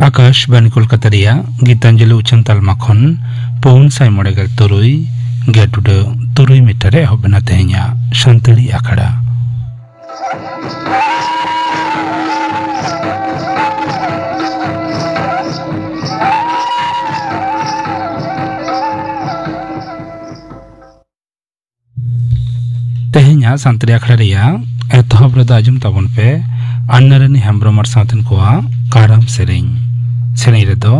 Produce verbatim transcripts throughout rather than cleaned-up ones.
ᱟᱠᱟᱥᱵᱟᱱᱤ ᱠᱳᱞᱠᱟᱛᱟ ᱨᱮᱭᱟᱜ ᱜᱤᱛᱟᱧᱡᱚᱞᱤ ᱩᱪᱷᱟᱹᱱ ᱛᱟᱞᱢᱟ ᱠᱷᱚᱱ ᱯᱩᱱ ᱥᱟᱭ ᱢᱚᱬᱮ ᱜᱮᱞ ᱛᱩᱨᱩᱭ ᱜᱮᱴ ᱩᱰᱟᱹ ᱛᱩᱨᱩᱭ ᱢᱤᱴᱟᱨ ᱨᱮ ᱮᱦᱚᱵ ᱮᱱᱟ ᱛᱮᱦᱮᱧᱟᱜ ᱥᱟᱱᱛᱟᱲᱤ ᱟᱠᱷᱲᱟ᱾ ᱛᱮᱦᱮᱧᱟᱜ ᱥᱟᱱᱛᱟᱲᱤ ᱟᱠᱷᱲᱟ ᱨᱮᱭᱟᱜ ᱮᱛᱚᱦᱚᱵ ᱨᱮᱫᱚ ᱟᱸᱡᱚᱢ ᱛᱟᱵᱚᱱ ᱯᱮ ᱟᱱᱱᱟᱨᱟᱱᱤ ᱦᱮᱢᱵᱨᱚᱢ ᱟᱨ ᱥᱟᱶᱛᱮᱱ ᱠᱚᱣᱟᱜ ᱠᱟᱨᱟᱢ ᱥᱮᱨᱮᱧ᱾ ᱥᱮᱨᱮᱧ ᱨᱮᱫᱚ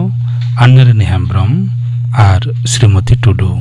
ᱟᱱᱱᱟᱨᱟᱱᱤ ᱦᱮᱢᱵᱨᱚᱢ ᱟᱨ ᱥᱨᱤᱢᱚᱛᱤ ᱴᱩᱰᱩ᱾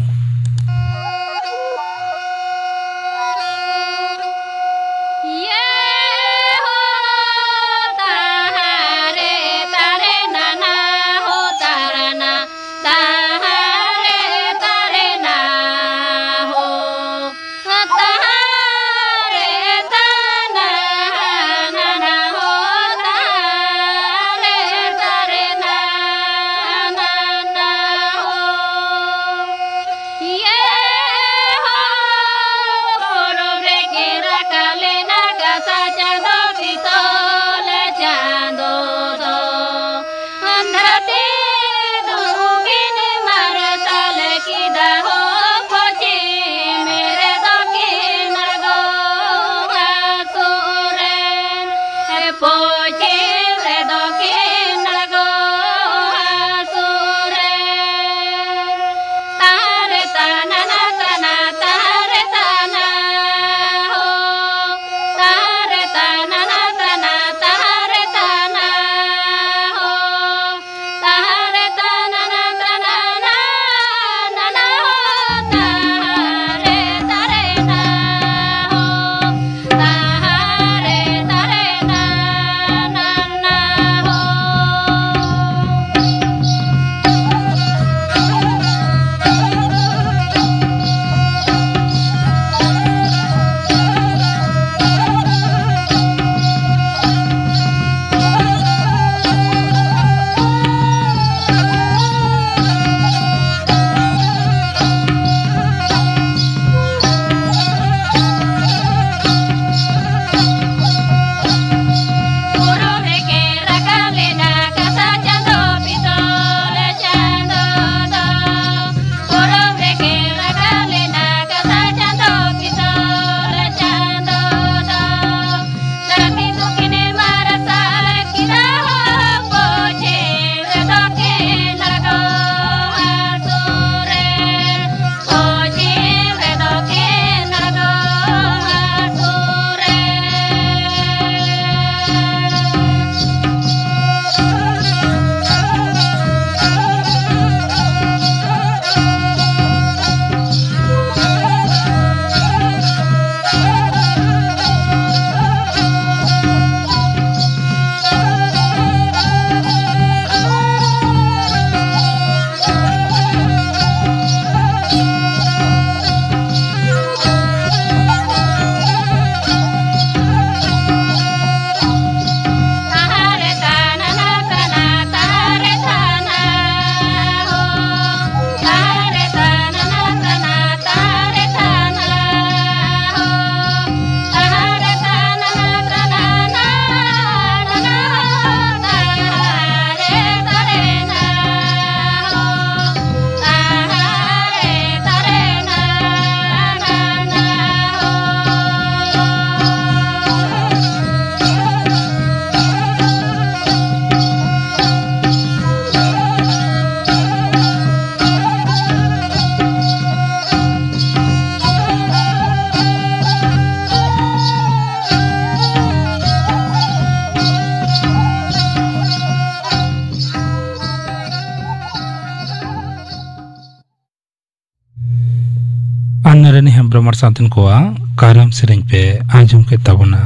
ᱵᱨᱚᱢᱟᱨ ᱥᱟᱶᱛᱮᱱ ᱠᱚᱣᱟᱜ ᱠᱟᱨᱟᱢ ᱥᱮᱨᱮᱧ ᱯᱮ ᱟᱸᱡᱚᱢ ᱠᱮᱫ ᱛᱟᱵᱚᱱᱟ᱾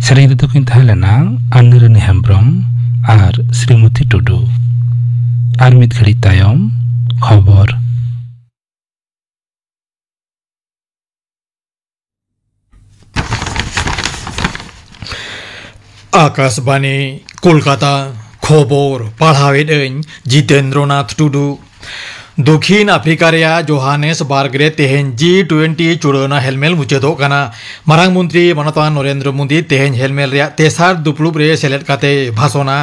ᱥᱮᱨᱮᱧ ᱨᱮᱫᱚ ᱠᱤᱱ ᱛᱟᱦᱮᱸ ᱞᱮᱱᱟ ᱟᱱᱱᱤᱨᱟᱱᱤ ᱦᱮᱢᱵᱨᱚᱢ ᱟᱨ ᱥᱨᱤᱢᱚᱛᱤ ᱴᱩᱰᱩ᱾ ᱟᱨ ᱢᱤᱫ ᱜᱷᱟᱹᱲᱤᱡ ᱛᱟᱭᱚᱢ ᱠᱷᱚᱵᱚᱨ᱾ ᱟᱠᱟᱥᱵᱟᱱᱤ, ᱠᱳᱞᱠᱟᱛᱟ᱾ ᱠᱷᱚᱵᱚᱨ ᱯᱟᱲᱦᱟᱣᱮᱫ ᱟᱹᱧ ᱡᱤᱛᱮᱱᱫᱨᱚᱱᱟᱛᱷ ᱴᱩᱰᱩ᱾ ᱫᱚᱠᱷᱤᱱ ᱟᱯᱷᱨᱤᱠᱟ ᱨᱮᱭᱟᱜ ᱡᱳᱦᱟᱱᱮᱥᱵᱟᱨᱜᱽ ᱨᱮ ᱛᱮᱦᱮᱧ ᱡᱤ ᱴᱩᱭᱮᱱᱴᱤ ᱪᱩᱲᱟᱹᱣᱱᱟ ᱦᱮᱞᱢᱮᱞ ᱢᱩᱪᱟᱹᱫᱚᱜ ᱠᱟᱱᱟ᱾ ᱢᱟᱨᱟᱝ ᱢᱚᱱᱛᱨᱤ ᱢᱟᱱᱚᱛᱟᱱ ᱱᱚᱨᱮᱱᱫᱨᱚ ᱢᱳᱫᱤ ᱛᱮᱦᱮᱧ ᱦᱮᱞᱢᱮᱞ ᱨᱮᱭᱟᱜ ᱛᱮᱥᱟᱨ ᱫᱩᱯᱲᱩᱵ ᱨᱮ ᱥᱮᱞᱮᱫ ᱠᱟᱛᱮ ᱵᱷᱟᱥᱚᱱᱟ᱾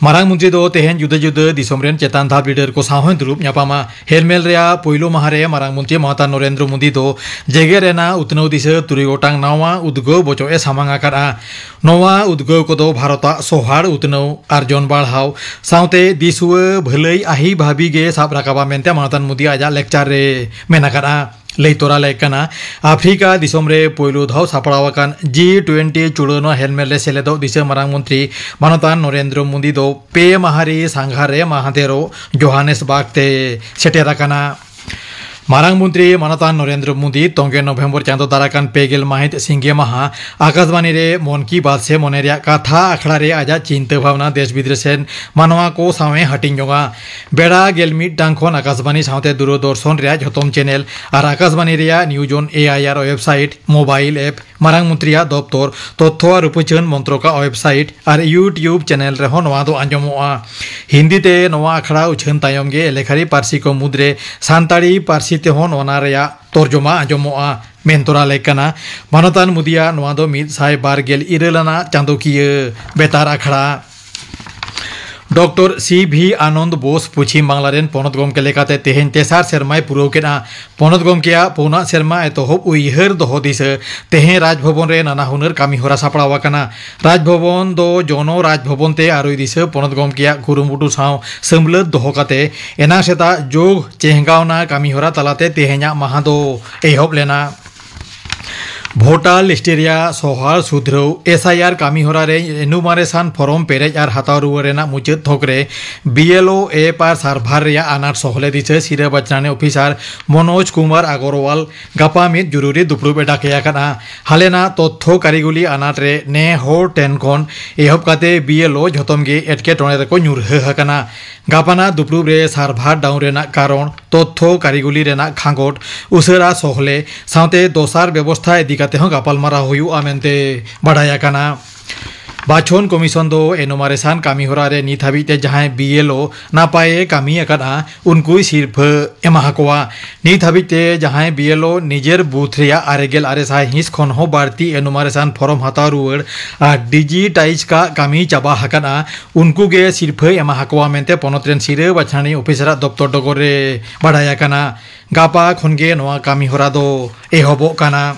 ᱢᱟᱨᱟᱝ ᱢᱚᱱᱛᱨᱤ ᱫᱚ ᱛᱮᱦᱮᱧ ᱡᱩᱫᱟᱹ ᱡᱩᱫᱟᱹ ᱫᱤᱥᱚᱢ ᱨᱮᱱ ᱪᱮᱛᱟᱱ ᱫᱷᱟᱯ ᱞᱤᱰᱟᱨ ᱠᱚ ᱥᱟᱶ ᱦᱚᱸᱭ ᱫᱩᱲᱩᱵ ᱧᱟᱯᱟᱢᱟ᱾ ᱦᱮᱞᱢᱮᱞ ᱨᱮᱭᱟᱜ ᱯᱩᱭᱞᱩ ᱢᱟᱦᱟ ᱨᱮ ᱢᱟᱨᱟᱝ ᱢᱚᱱᱛᱨᱤ ᱢᱟᱱᱚᱛᱟᱱ ᱱᱚᱨᱮᱱᱫᱨᱚ ᱢᱳᱫᱤ ᱫᱚ ᱡᱮᱜᱮᱛ ᱨᱮᱱᱟᱜ ᱩᱛᱱᱟᱹᱣ ᱫᱤᱥᱟᱹ ᱛᱩᱨᱩᱭ ᱜᱚᱴᱟᱝ ᱱᱟᱣᱟ ᱩᱫᱽᱜᱟᱹᱣ ᱵᱚᱪᱚᱜ ᱮ ᱥᱟᱢᱟᱝ ᱟᱠᱟᱫᱼᱟ᱾ ᱱᱚᱣᱟ ᱩᱫᱽᱜᱟᱹᱣ ᱠᱚᱫᱚ ᱵᱷᱟᱨᱚᱛᱟᱜ ᱥᱚᱦᱟᱲ ᱩᱛᱱᱟᱹᱣ, ᱟᱨᱡᱚᱱ ᱵᱟᱲᱦᱟᱣ ᱥᱟᱶᱛᱮ ᱫᱤᱥᱩᱣᱟᱹ ᱵᱷᱟᱹᱞᱟᱹᱭ ᱟᱹᱦᱤ ᱵᱷᱟᱹᱵᱤ ᱜᱮ ᱥᱟᱵ ᱨᱟᱠᱟᱵᱟ ᱢᱮᱱᱛᱮ ᱢᱟᱱᱚᱛᱟᱱ ᱢᱳᱫᱤ ᱟᱡᱟᱜ ᱞᱮᱠᱪᱟᱨ ᱨᱮ ᱢᱮᱱ ᱟᱠᱟᱫᱼᱟ᱾ ᱞᱟᱹᱭ ᱛᱚᱨᱟ ᱞᱮᱠ ᱠᱟᱱᱟ, ᱟᱯᱷᱨᱤᱠᱟ ᱫᱤᱥᱚᱢ ᱨᱮ ᱯᱳᱭᱞᱳ ᱫᱷᱟᱣ ᱥᱟᱯᱲᱟᱣ ᱟᱠᱟᱱ ᱡᱤ ᱴᱩᱭᱮᱱᱴᱤ ᱪᱩᱲᱟᱹᱣᱱᱟ ᱦᱮᱞᱢᱮᱞ ᱨᱮ ᱥᱮᱞᱮᱫᱚᱜ ᱫᱤᱥᱟᱹ ᱢᱟᱨᱟᱝ ᱢᱚᱱᱛᱨᱤ ᱢᱟᱱᱚᱛᱟᱱ ᱱᱚᱨᱮᱱᱫᱨᱚ ᱢᱳᱫᱤ ᱫᱚ ᱯᱮ ᱢᱟᱦᱟ ᱨᱮ ᱥᱟᱸᱜᱷᱟᱨ ᱨᱮ ᱢᱟᱦᱟᱫᱮᱨᱚ ᱡᱳᱦᱟᱱᱮᱥᱵᱟᱨᱜᱽ ᱛᱮ ᱥᱮᱴᱮᱨ ᱟᱠᱟᱱᱟ᱾ ᱢᱟᱨᱟᱝ ᱢᱚᱱᱛᱨᱤ ᱢᱟᱱᱚᱛᱟᱱ ᱱᱚᱨᱮᱱᱫᱨᱚ ᱢᱳᱫᱤ ᱛᱚᱝᱜᱮ ᱱᱚᱵᱷᱮᱢᱵᱚᱨ ᱪᱟᱸᱫᱚ ᱫᱟᱨᱟᱠᱟᱱ ᱯᱮ ᱜᱮᱞ ᱢᱟᱹᱦᱤᱛ ᱥᱤᱸᱜᱮ ᱢᱟᱦᱟ ᱟᱠᱟᱥᱵᱟᱱᱤ ᱨᱮ ᱢᱚᱱ ᱠᱤ ᱵᱟᱛ ᱥᱮ ᱢᱚᱱᱮ ᱨᱮᱭᱟᱜ ᱠᱟᱛᱷᱟ ᱟᱠᱷᱲᱟ ᱨᱮ ᱟᱡᱟᱜ ᱪᱤᱱᱛᱟᱹ ᱵᱷᱟᱵᱽᱱᱟ ᱫᱮᱥ ᱵᱤᱫᱮᱥ ᱨᱮᱱ ᱢᱟᱱᱣᱟ ᱠᱚ ᱥᱟᱶ ᱮ ᱦᱟᱹᱴᱤᱧ ᱡᱚᱝᱟ᱾ ᱵᱮᱲᱟ ᱜᱮᱞ ᱢᱤᱫ ᱴᱟᱝ ᱠᱷᱚᱱ ᱟᱠᱟᱥᱵᱟᱱᱤ ᱥᱟᱶᱛᱮ ᱫᱩᱨᱚᱫᱚᱨᱥᱚᱱ ᱨᱮᱭᱟᱜ ᱡᱷᱚᱛᱚᱢ ᱪᱮᱱᱮᱞ ᱟᱨ ᱟᱠᱟᱥᱵᱟᱱᱤ ᱨᱮᱭᱟᱜ ᱱᱤᱭᱩᱡ ᱚᱱ ᱮ ᱟᱭ ᱟᱨ ᱳᱭᱮᱵᱽᱥᱟᱭᱤᱴ, ᱢᱳᱵᱟᱭᱤᱞ ᱮᱯ, ᱢᱟᱨᱟᱝ ᱢᱚᱱᱛᱨᱤᱭᱟᱜ ᱫᱚᱯᱛᱚᱨ, ᱛᱚᱛᱛᱷᱚ ᱟᱨ ᱩᱯᱟᱹᱪᱷᱟᱹᱱ ᱢᱚᱱᱛᱨᱚᱠᱟᱜ ᱳᱭᱮᱵᱽᱥᱟᱭᱤᱴ ᱟᱨ YouTube ᱪᱮᱱᱮᱞ ᱨᱮᱦᱚᱸ ᱱᱚᱣᱟ ᱫᱚ ᱟᱸᱡᱚᱢᱚᱜᱼᱟ᱾ ᱦᱤᱱᱫᱤ ᱛᱮ ᱱᱚᱣᱟ ᱟᱠᱷᱲᱟ ᱩᱪᱷᱟᱹᱱ ᱛᱟᱭᱚᱢ ᱜᱮ ᱮᱞᱮᱠᱷᱟᱨᱤ ᱯᱟᱹᱨᱥᱤ ᱠᱚ ᱢᱩᱫᱽᱨᱮ ᱥᱟᱱᱛᱟᱲᱤ ᱯᱟᱹᱨᱥᱤ ᱛᱮᱦᱚᱸ ᱱᱚᱣᱟ ᱨᱮᱭᱟᱜ ᱛᱚᱨᱡᱚᱢᱟ ᱟᱸᱡᱚᱢᱚᱜᱼᱟ᱾ ᱢᱮᱱ ᱛᱚᱨᱟ ᱞᱮᱠ ᱠᱟᱱᱟ, ᱢᱟᱱᱚᱛᱟᱱ ᱢᱩᱫᱤᱭᱟ ᱱᱚᱣᱟ ᱫᱚ ᱢᱤᱫ ᱥᱟᱭ ᱵᱟᱨ ᱜᱮᱞ ᱤᱨᱟᱹᱞ ᱟᱱᱟᱜ ᱪᱟᱸᱫᱚᱠᱤᱭᱟᱹ ᱵᱮᱛᱟᱨ ᱟᱠᱷᱲᱟ᱾ ᱰᱚᱠᱴᱚᱨ ᱥᱤ ᱵᱷᱤ ᱟᱱᱚᱱᱫ ᱵᱳᱥ ᱯᱚᱪᱷᱤᱢ ᱵᱟᱝᱞᱟ ᱨᱮᱱ ᱯᱚᱱᱚᱛ ᱜᱚᱢᱠᱮ ᱞᱮᱠᱟᱛᱮ ᱛᱮᱦᱮᱧ ᱛᱮᱥᱟᱨ ᱥᱮᱨᱢᱟᱭ ᱯᱩᱨᱟᱹᱣ ᱠᱮᱫᱼᱟ᱾ ᱯᱚᱱᱚᱛ ᱜᱚᱢᱠᱮᱭᱟᱜ ᱯᱩᱱᱟᱜ ᱥᱮᱨᱢᱟ ᱮᱛᱚᱦᱚᱵ ᱩᱭᱦᱟᱹᱨ ᱫᱚᱦᱚ ᱫᱤᱥᱟᱹ ᱛᱮᱦᱮᱧ ᱨᱟᱡᱽᱵᱷᱚᱵᱚᱱ ᱨᱮ ᱱᱟᱱᱟ ᱦᱩᱱᱟᱹᱨ ᱠᱟᱹᱢᱤ ᱦᱚᱨᱟ ᱥᱟᱯᱲᱟᱣ ᱟᱠᱟᱱᱟ᱾ ᱨᱟᱡᱽᱵᱷᱚᱵᱚᱱ ᱫᱚ ᱡᱚᱱᱚ ᱨᱟᱡᱽᱵᱷᱚᱵᱚᱱ ᱛᱮ ᱟᱹᱨᱩᱭ ᱫᱤᱥᱟᱹ ᱯᱚᱱᱚᱛ ᱜᱚᱢᱠᱮᱭᱟᱜ ᱠᱩᱨᱩᱢᱩᱴᱩ ᱥᱟᱶ ᱥᱟᱹᱢᱞᱟᱹᱫ ᱫᱚᱦᱚ ᱠᱟᱛᱮ ᱮᱱᱟᱝ ᱥᱮᱛᱟᱜ ᱡᱳᱜᱽ ᱪᱮᱦᱜᱟᱣᱱᱟ ᱠᱟᱹᱢᱤ ᱦᱚᱨᱟ ᱛᱟᱞᱟᱛᱮ ᱛᱮᱦᱮᱧᱟᱜ ᱢᱟᱦᱟ ᱫᱚ ᱮᱦᱚᱵ ᱞᱮᱱᱟ᱾ ᱵᱷᱳᱴᱟᱨ ᱞᱤᱥᱴ ᱨᱮᱭᱟᱜ ᱥᱚᱦᱟᱨ ᱥᱩᱫᱷᱨᱟᱹᱣ, ᱮᱥ ᱟᱭ ᱟᱨ ᱠᱟᱹᱢᱤ ᱦᱚᱨᱟ ᱨᱮ ᱮᱱᱩᱢᱟᱨᱮᱥᱟᱱ ᱯᱷᱚᱨᱚᱢ ᱯᱮᱨᱮᱡ ᱟᱨ ᱦᱟᱛᱟᱣ ᱨᱩᱣᱟᱹᱲ ᱨᱮᱱᱟᱜ ᱢᱩᱪᱟᱹᱫ ᱛᱷᱚᱠ ᱨᱮ ᱵᱤ ᱮᱞ ᱳ ᱮᱯ ᱟᱨ ᱥᱟᱨᱵᱷᱟᱨ ᱨᱮᱭᱟᱜ ᱟᱱᱟᱴ ᱥᱚᱦᱞᱮ ᱫᱤᱥᱟᱹ ᱥᱤᱨᱟᱹ ᱵᱟᱪᱷᱱᱟᱱᱤ ᱚᱯᱷᱤᱥᱟᱨ ᱢᱚᱱᱳᱡᱽ ᱠᱩᱢᱟᱨ ᱟᱜᱚᱨᱣᱟᱞ ᱜᱟᱯᱟ ᱢᱤᱫ ᱡᱩᱨᱩᱨᱤ ᱫᱩᱯᱲᱩᱵ ᱮ ᱰᱟᱠᱮ ᱟᱠᱟᱫᱼᱟ᱾ ᱦᱟᱞᱮᱱᱟᱜ ᱛᱚᱛᱛᱷᱚ ᱠᱟᱹᱨᱤᱜᱚᱞᱤ ᱟᱱᱟᱴ ᱨᱮ ᱱᱮ ᱦᱚᱲ ᱴᱷᱮᱱ ᱠᱷᱚᱱ ᱮᱦᱚᱵ ᱠᱟᱛᱮ ᱵᱤ ᱮᱞ ᱳ ᱡᱷᱚᱛᱚᱢ ᱜᱮ ᱮᱴᱠᱮᱴᱚᱬᱮ ᱨᱮᱠᱚ ᱧᱩᱨᱦᱟᱹ ᱟᱠᱟᱱᱟ᱾ ᱜᱟᱯᱟᱱᱟᱜ ᱫᱩᱯᱲᱩᱵ ᱨᱮ ᱥᱟᱨᱵᱷᱟᱨ ᱰᱟᱣᱩᱱ ᱨᱮᱱᱟᱜ ᱠᱟᱨᱚᱱ, ᱛᱚᱛᱛᱷᱚ ᱠᱟᱹᱨᱤᱜᱚᱞᱤ ᱨᱮᱱᱟᱜ ᱠᱷᱟᱸᱜᱚᱴ, ᱩᱥᱟᱹᱨᱟ ᱥᱚᱦᱞᱮ ᱥᱟᱶᱛᱮ ᱫᱚᱥᱟᱨ ᱵᱮᱵᱚᱥᱛᱷᱟ ᱤᱫᱤ ᱠᱟᱛᱮ ᱦᱚᱸ ᱜᱟᱯᱟᱞᱢᱟᱨᱟᱣ ᱦᱩᱭᱩᱜᱼᱟ ᱢᱮᱱᱛᱮ ᱵᱟᱰᱟᱭ ᱟᱠᱟᱱᱟ᱾ ᱵᱟᱪᱷᱚᱱ ᱠᱚᱢᱤᱥᱚᱱ ᱫᱚ ᱮᱱᱩᱢᱟᱨᱮᱥᱟᱱ ᱠᱟᱹᱢᱤ ᱦᱚᱨᱟ ᱨᱮ ᱱᱤᱛ ᱦᱟᱹᱵᱤᱡ ᱛᱮ ᱡᱟᱦᱟᱸᱭ ᱵᱤ ᱮᱞ ᱳ ᱱᱟᱯᱟᱭᱮ ᱠᱟᱹᱢᱤ ᱟᱠᱟᱫᱼᱟ, ᱩᱱᱠᱩᱭ ᱥᱤᱨᱯᱷᱟᱹ ᱮᱢᱟ ᱟᱠᱚᱣᱟ᱾ ᱱᱤᱛ ᱦᱟᱹᱵᱤᱡ ᱛᱮ ᱡᱟᱦᱟᱸᱭ ᱵᱤ ᱮᱞ ᱳ ᱱᱤᱡᱮᱨ ᱵᱩᱛᱷ ᱨᱮᱭᱟᱜ ᱟᱨᱮ ᱜᱮᱞ ᱟᱨᱮ ᱥᱟᱭ ᱦᱤᱸᱥ ᱠᱷᱚᱱ ᱦᱚᱸ ᱵᱟᱹᱲᱛᱤ ᱮᱱᱩᱢᱟᱨᱮᱥᱟᱱ ᱯᱷᱚᱨᱚᱢ ᱦᱟᱛᱟᱣ ᱨᱩᱣᱟᱹᱲ ᱟᱨ ᱰᱤᱡᱤᱴᱟᱭᱤᱡᱽ ᱠᱟᱜ ᱠᱟᱹᱢᱤ ᱪᱟᱵᱟ ᱟᱠᱟᱫᱼᱟ, ᱩᱱᱠᱩ ᱜᱮ ᱥᱤᱨᱯᱷᱟᱹᱭ ᱮᱢᱟ ᱟᱠᱚᱣᱟ ᱢᱮᱱᱛᱮ ᱯᱚᱱᱚᱛ ᱨᱮᱱ ᱥᱤᱨᱟᱹ ᱵᱟᱪᱷᱱᱟᱱᱤ ᱚᱯᱷᱤᱥᱟᱨᱟᱜ ᱫᱚᱯᱛᱚᱨ ᱰᱚᱜᱚᱨ ᱨᱮ ᱵᱟᱰᱟᱭ ᱟᱠᱟᱱᱟ᱾ ᱜᱟᱯᱟ ᱠᱷᱚᱱ ᱜᱮ ᱱᱚᱣᱟ ᱠᱟᱹᱢᱤ ᱦᱚᱨᱟ ᱫᱚ ᱮᱦᱚᱵᱚᱜ ᱠᱟᱱᱟ᱾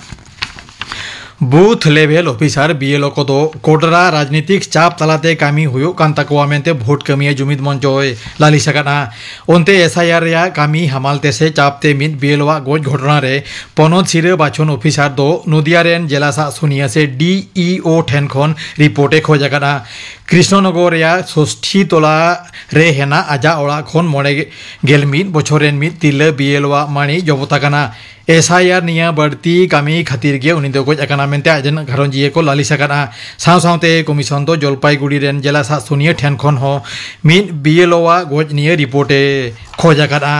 ᱵᱩᱛᱷ ᱞᱮᱵᱷᱮᱞ ᱚᱯᱷᱤᱥᱟᱨ, ᱵᱤ ᱮᱞ ᱳ, ᱠᱚᱫᱚ ᱠᱚᱰᱨᱟ ᱨᱟᱡᱽᱱᱤᱛᱤᱠ ᱪᱟᱯ ᱛᱟᱞᱟᱛᱮ ᱠᱟᱹᱢᱤ ᱦᱩᱭᱩᱜ ᱠᱟᱱ ᱛᱟᱠᱚᱣᱟ ᱢᱮᱱᱛᱮ ᱵᱷᱳᱴ ᱠᱟᱹᱢᱤᱭᱟᱹ ᱡᱩᱢᱤᱫ ᱢᱚᱧᱪᱚᱭ ᱞᱟᱹᱞᱤᱥ ᱟᱠᱟᱫᱼᱟ᱾ ᱚᱱᱛᱮ ᱮᱥ ᱟᱭ ᱟᱨ ᱨᱮᱭᱟᱜ ᱠᱟᱹᱢᱤ ᱦᱟᱢᱟᱞ ᱛᱮ ᱥᱮ ᱪᱟᱯ ᱛᱮ ᱢᱤᱫ ᱵᱤ ᱮᱞ ᱳ ᱟᱜ ᱜᱚᱡ ᱜᱷᱚᱴᱚᱱᱟ ᱨᱮ ᱯᱚᱱᱚᱛ ᱥᱤᱨᱟᱹ ᱵᱟᱪᱷᱚᱱ ᱚᱯᱷᱤᱥᱟᱨ ᱫᱚ ᱱᱚᱫᱤᱭᱟ ᱨᱮᱱ ᱡᱮᱞᱟ ᱥᱟᱜ ᱥᱩᱱᱤᱭᱟᱹ ᱥᱮ ᱰᱤ ᱤ ᱳ ᱴᱷᱮᱱ ᱠᱷᱚᱱ ᱨᱤᱯᱳᱨᱴ ᱮ ᱠᱷᱚᱡ ᱟᱠᱟᱫᱼᱟ᱾ ᱠᱨᱤᱥᱱᱚᱱᱚᱜᱚᱨ ᱨᱮᱭᱟᱜ ᱥᱚᱥᱴᱷᱤ ᱛᱚᱞᱟ ᱨᱮ ᱦᱮᱱᱟᱜ ᱟᱡᱟᱜ ᱚᱲᱟᱜ ᱠᱷᱚᱱ ᱢᱚᱬᱮ ᱜᱮᱞ ᱢᱤᱫ ᱵᱚᱪᱷᱚᱨ ᱨᱮᱱ ᱢᱤᱫ ᱛᱤᱨᱞᱟᱹ ᱵᱤ ᱮᱞ ᱳ ᱟᱜ ᱢᱟᱹᱬᱤ ᱡᱚᱵᱚᱛ ᱟᱠᱟᱱᱟ᱾ ᱮᱥ ᱟᱭ ᱟᱨ ᱱᱤᱭᱟᱹ ᱵᱟᱹᱲᱛᱤ ᱠᱟᱹᱢᱤ ᱠᱷᱟᱹᱛᱤᱨ ᱜᱮ ᱩᱱᱤ ᱫᱚ ᱜᱚᱡ ᱟᱠᱟᱱᱟ ᱢᱮᱱᱛᱮ ᱟᱡ ᱨᱮᱱ ᱜᱷᱟᱨᱚᱸᱡᱤᱭᱟᱹ ᱠᱚ ᱞᱟᱹᱞᱤᱥ ᱟᱠᱟᱫᱼᱟ᱾ ᱥᱟᱶ ᱥᱟᱶᱛᱮ ᱠᱚᱢᱤᱥᱚᱱ ᱫᱚ ᱡᱚᱞᱯᱟᱭᱜᱩᱲᱤ ᱨᱮᱱ ᱡᱮᱞᱟ ᱥᱟᱜ ᱥᱩᱱᱤᱭᱟᱹ ᱴᱷᱮᱱ ᱠᱷᱚᱱ ᱦᱚᱸ ᱢᱤᱫ ᱵᱤ ᱮᱞ ᱳ ᱟᱜ ᱜᱚᱡ ᱱᱤᱭᱟᱹ ᱨᱤᱯᱳᱨᱴ ᱮ ᱠᱷᱚᱡ ᱟᱠᱟᱫᱼᱟ᱾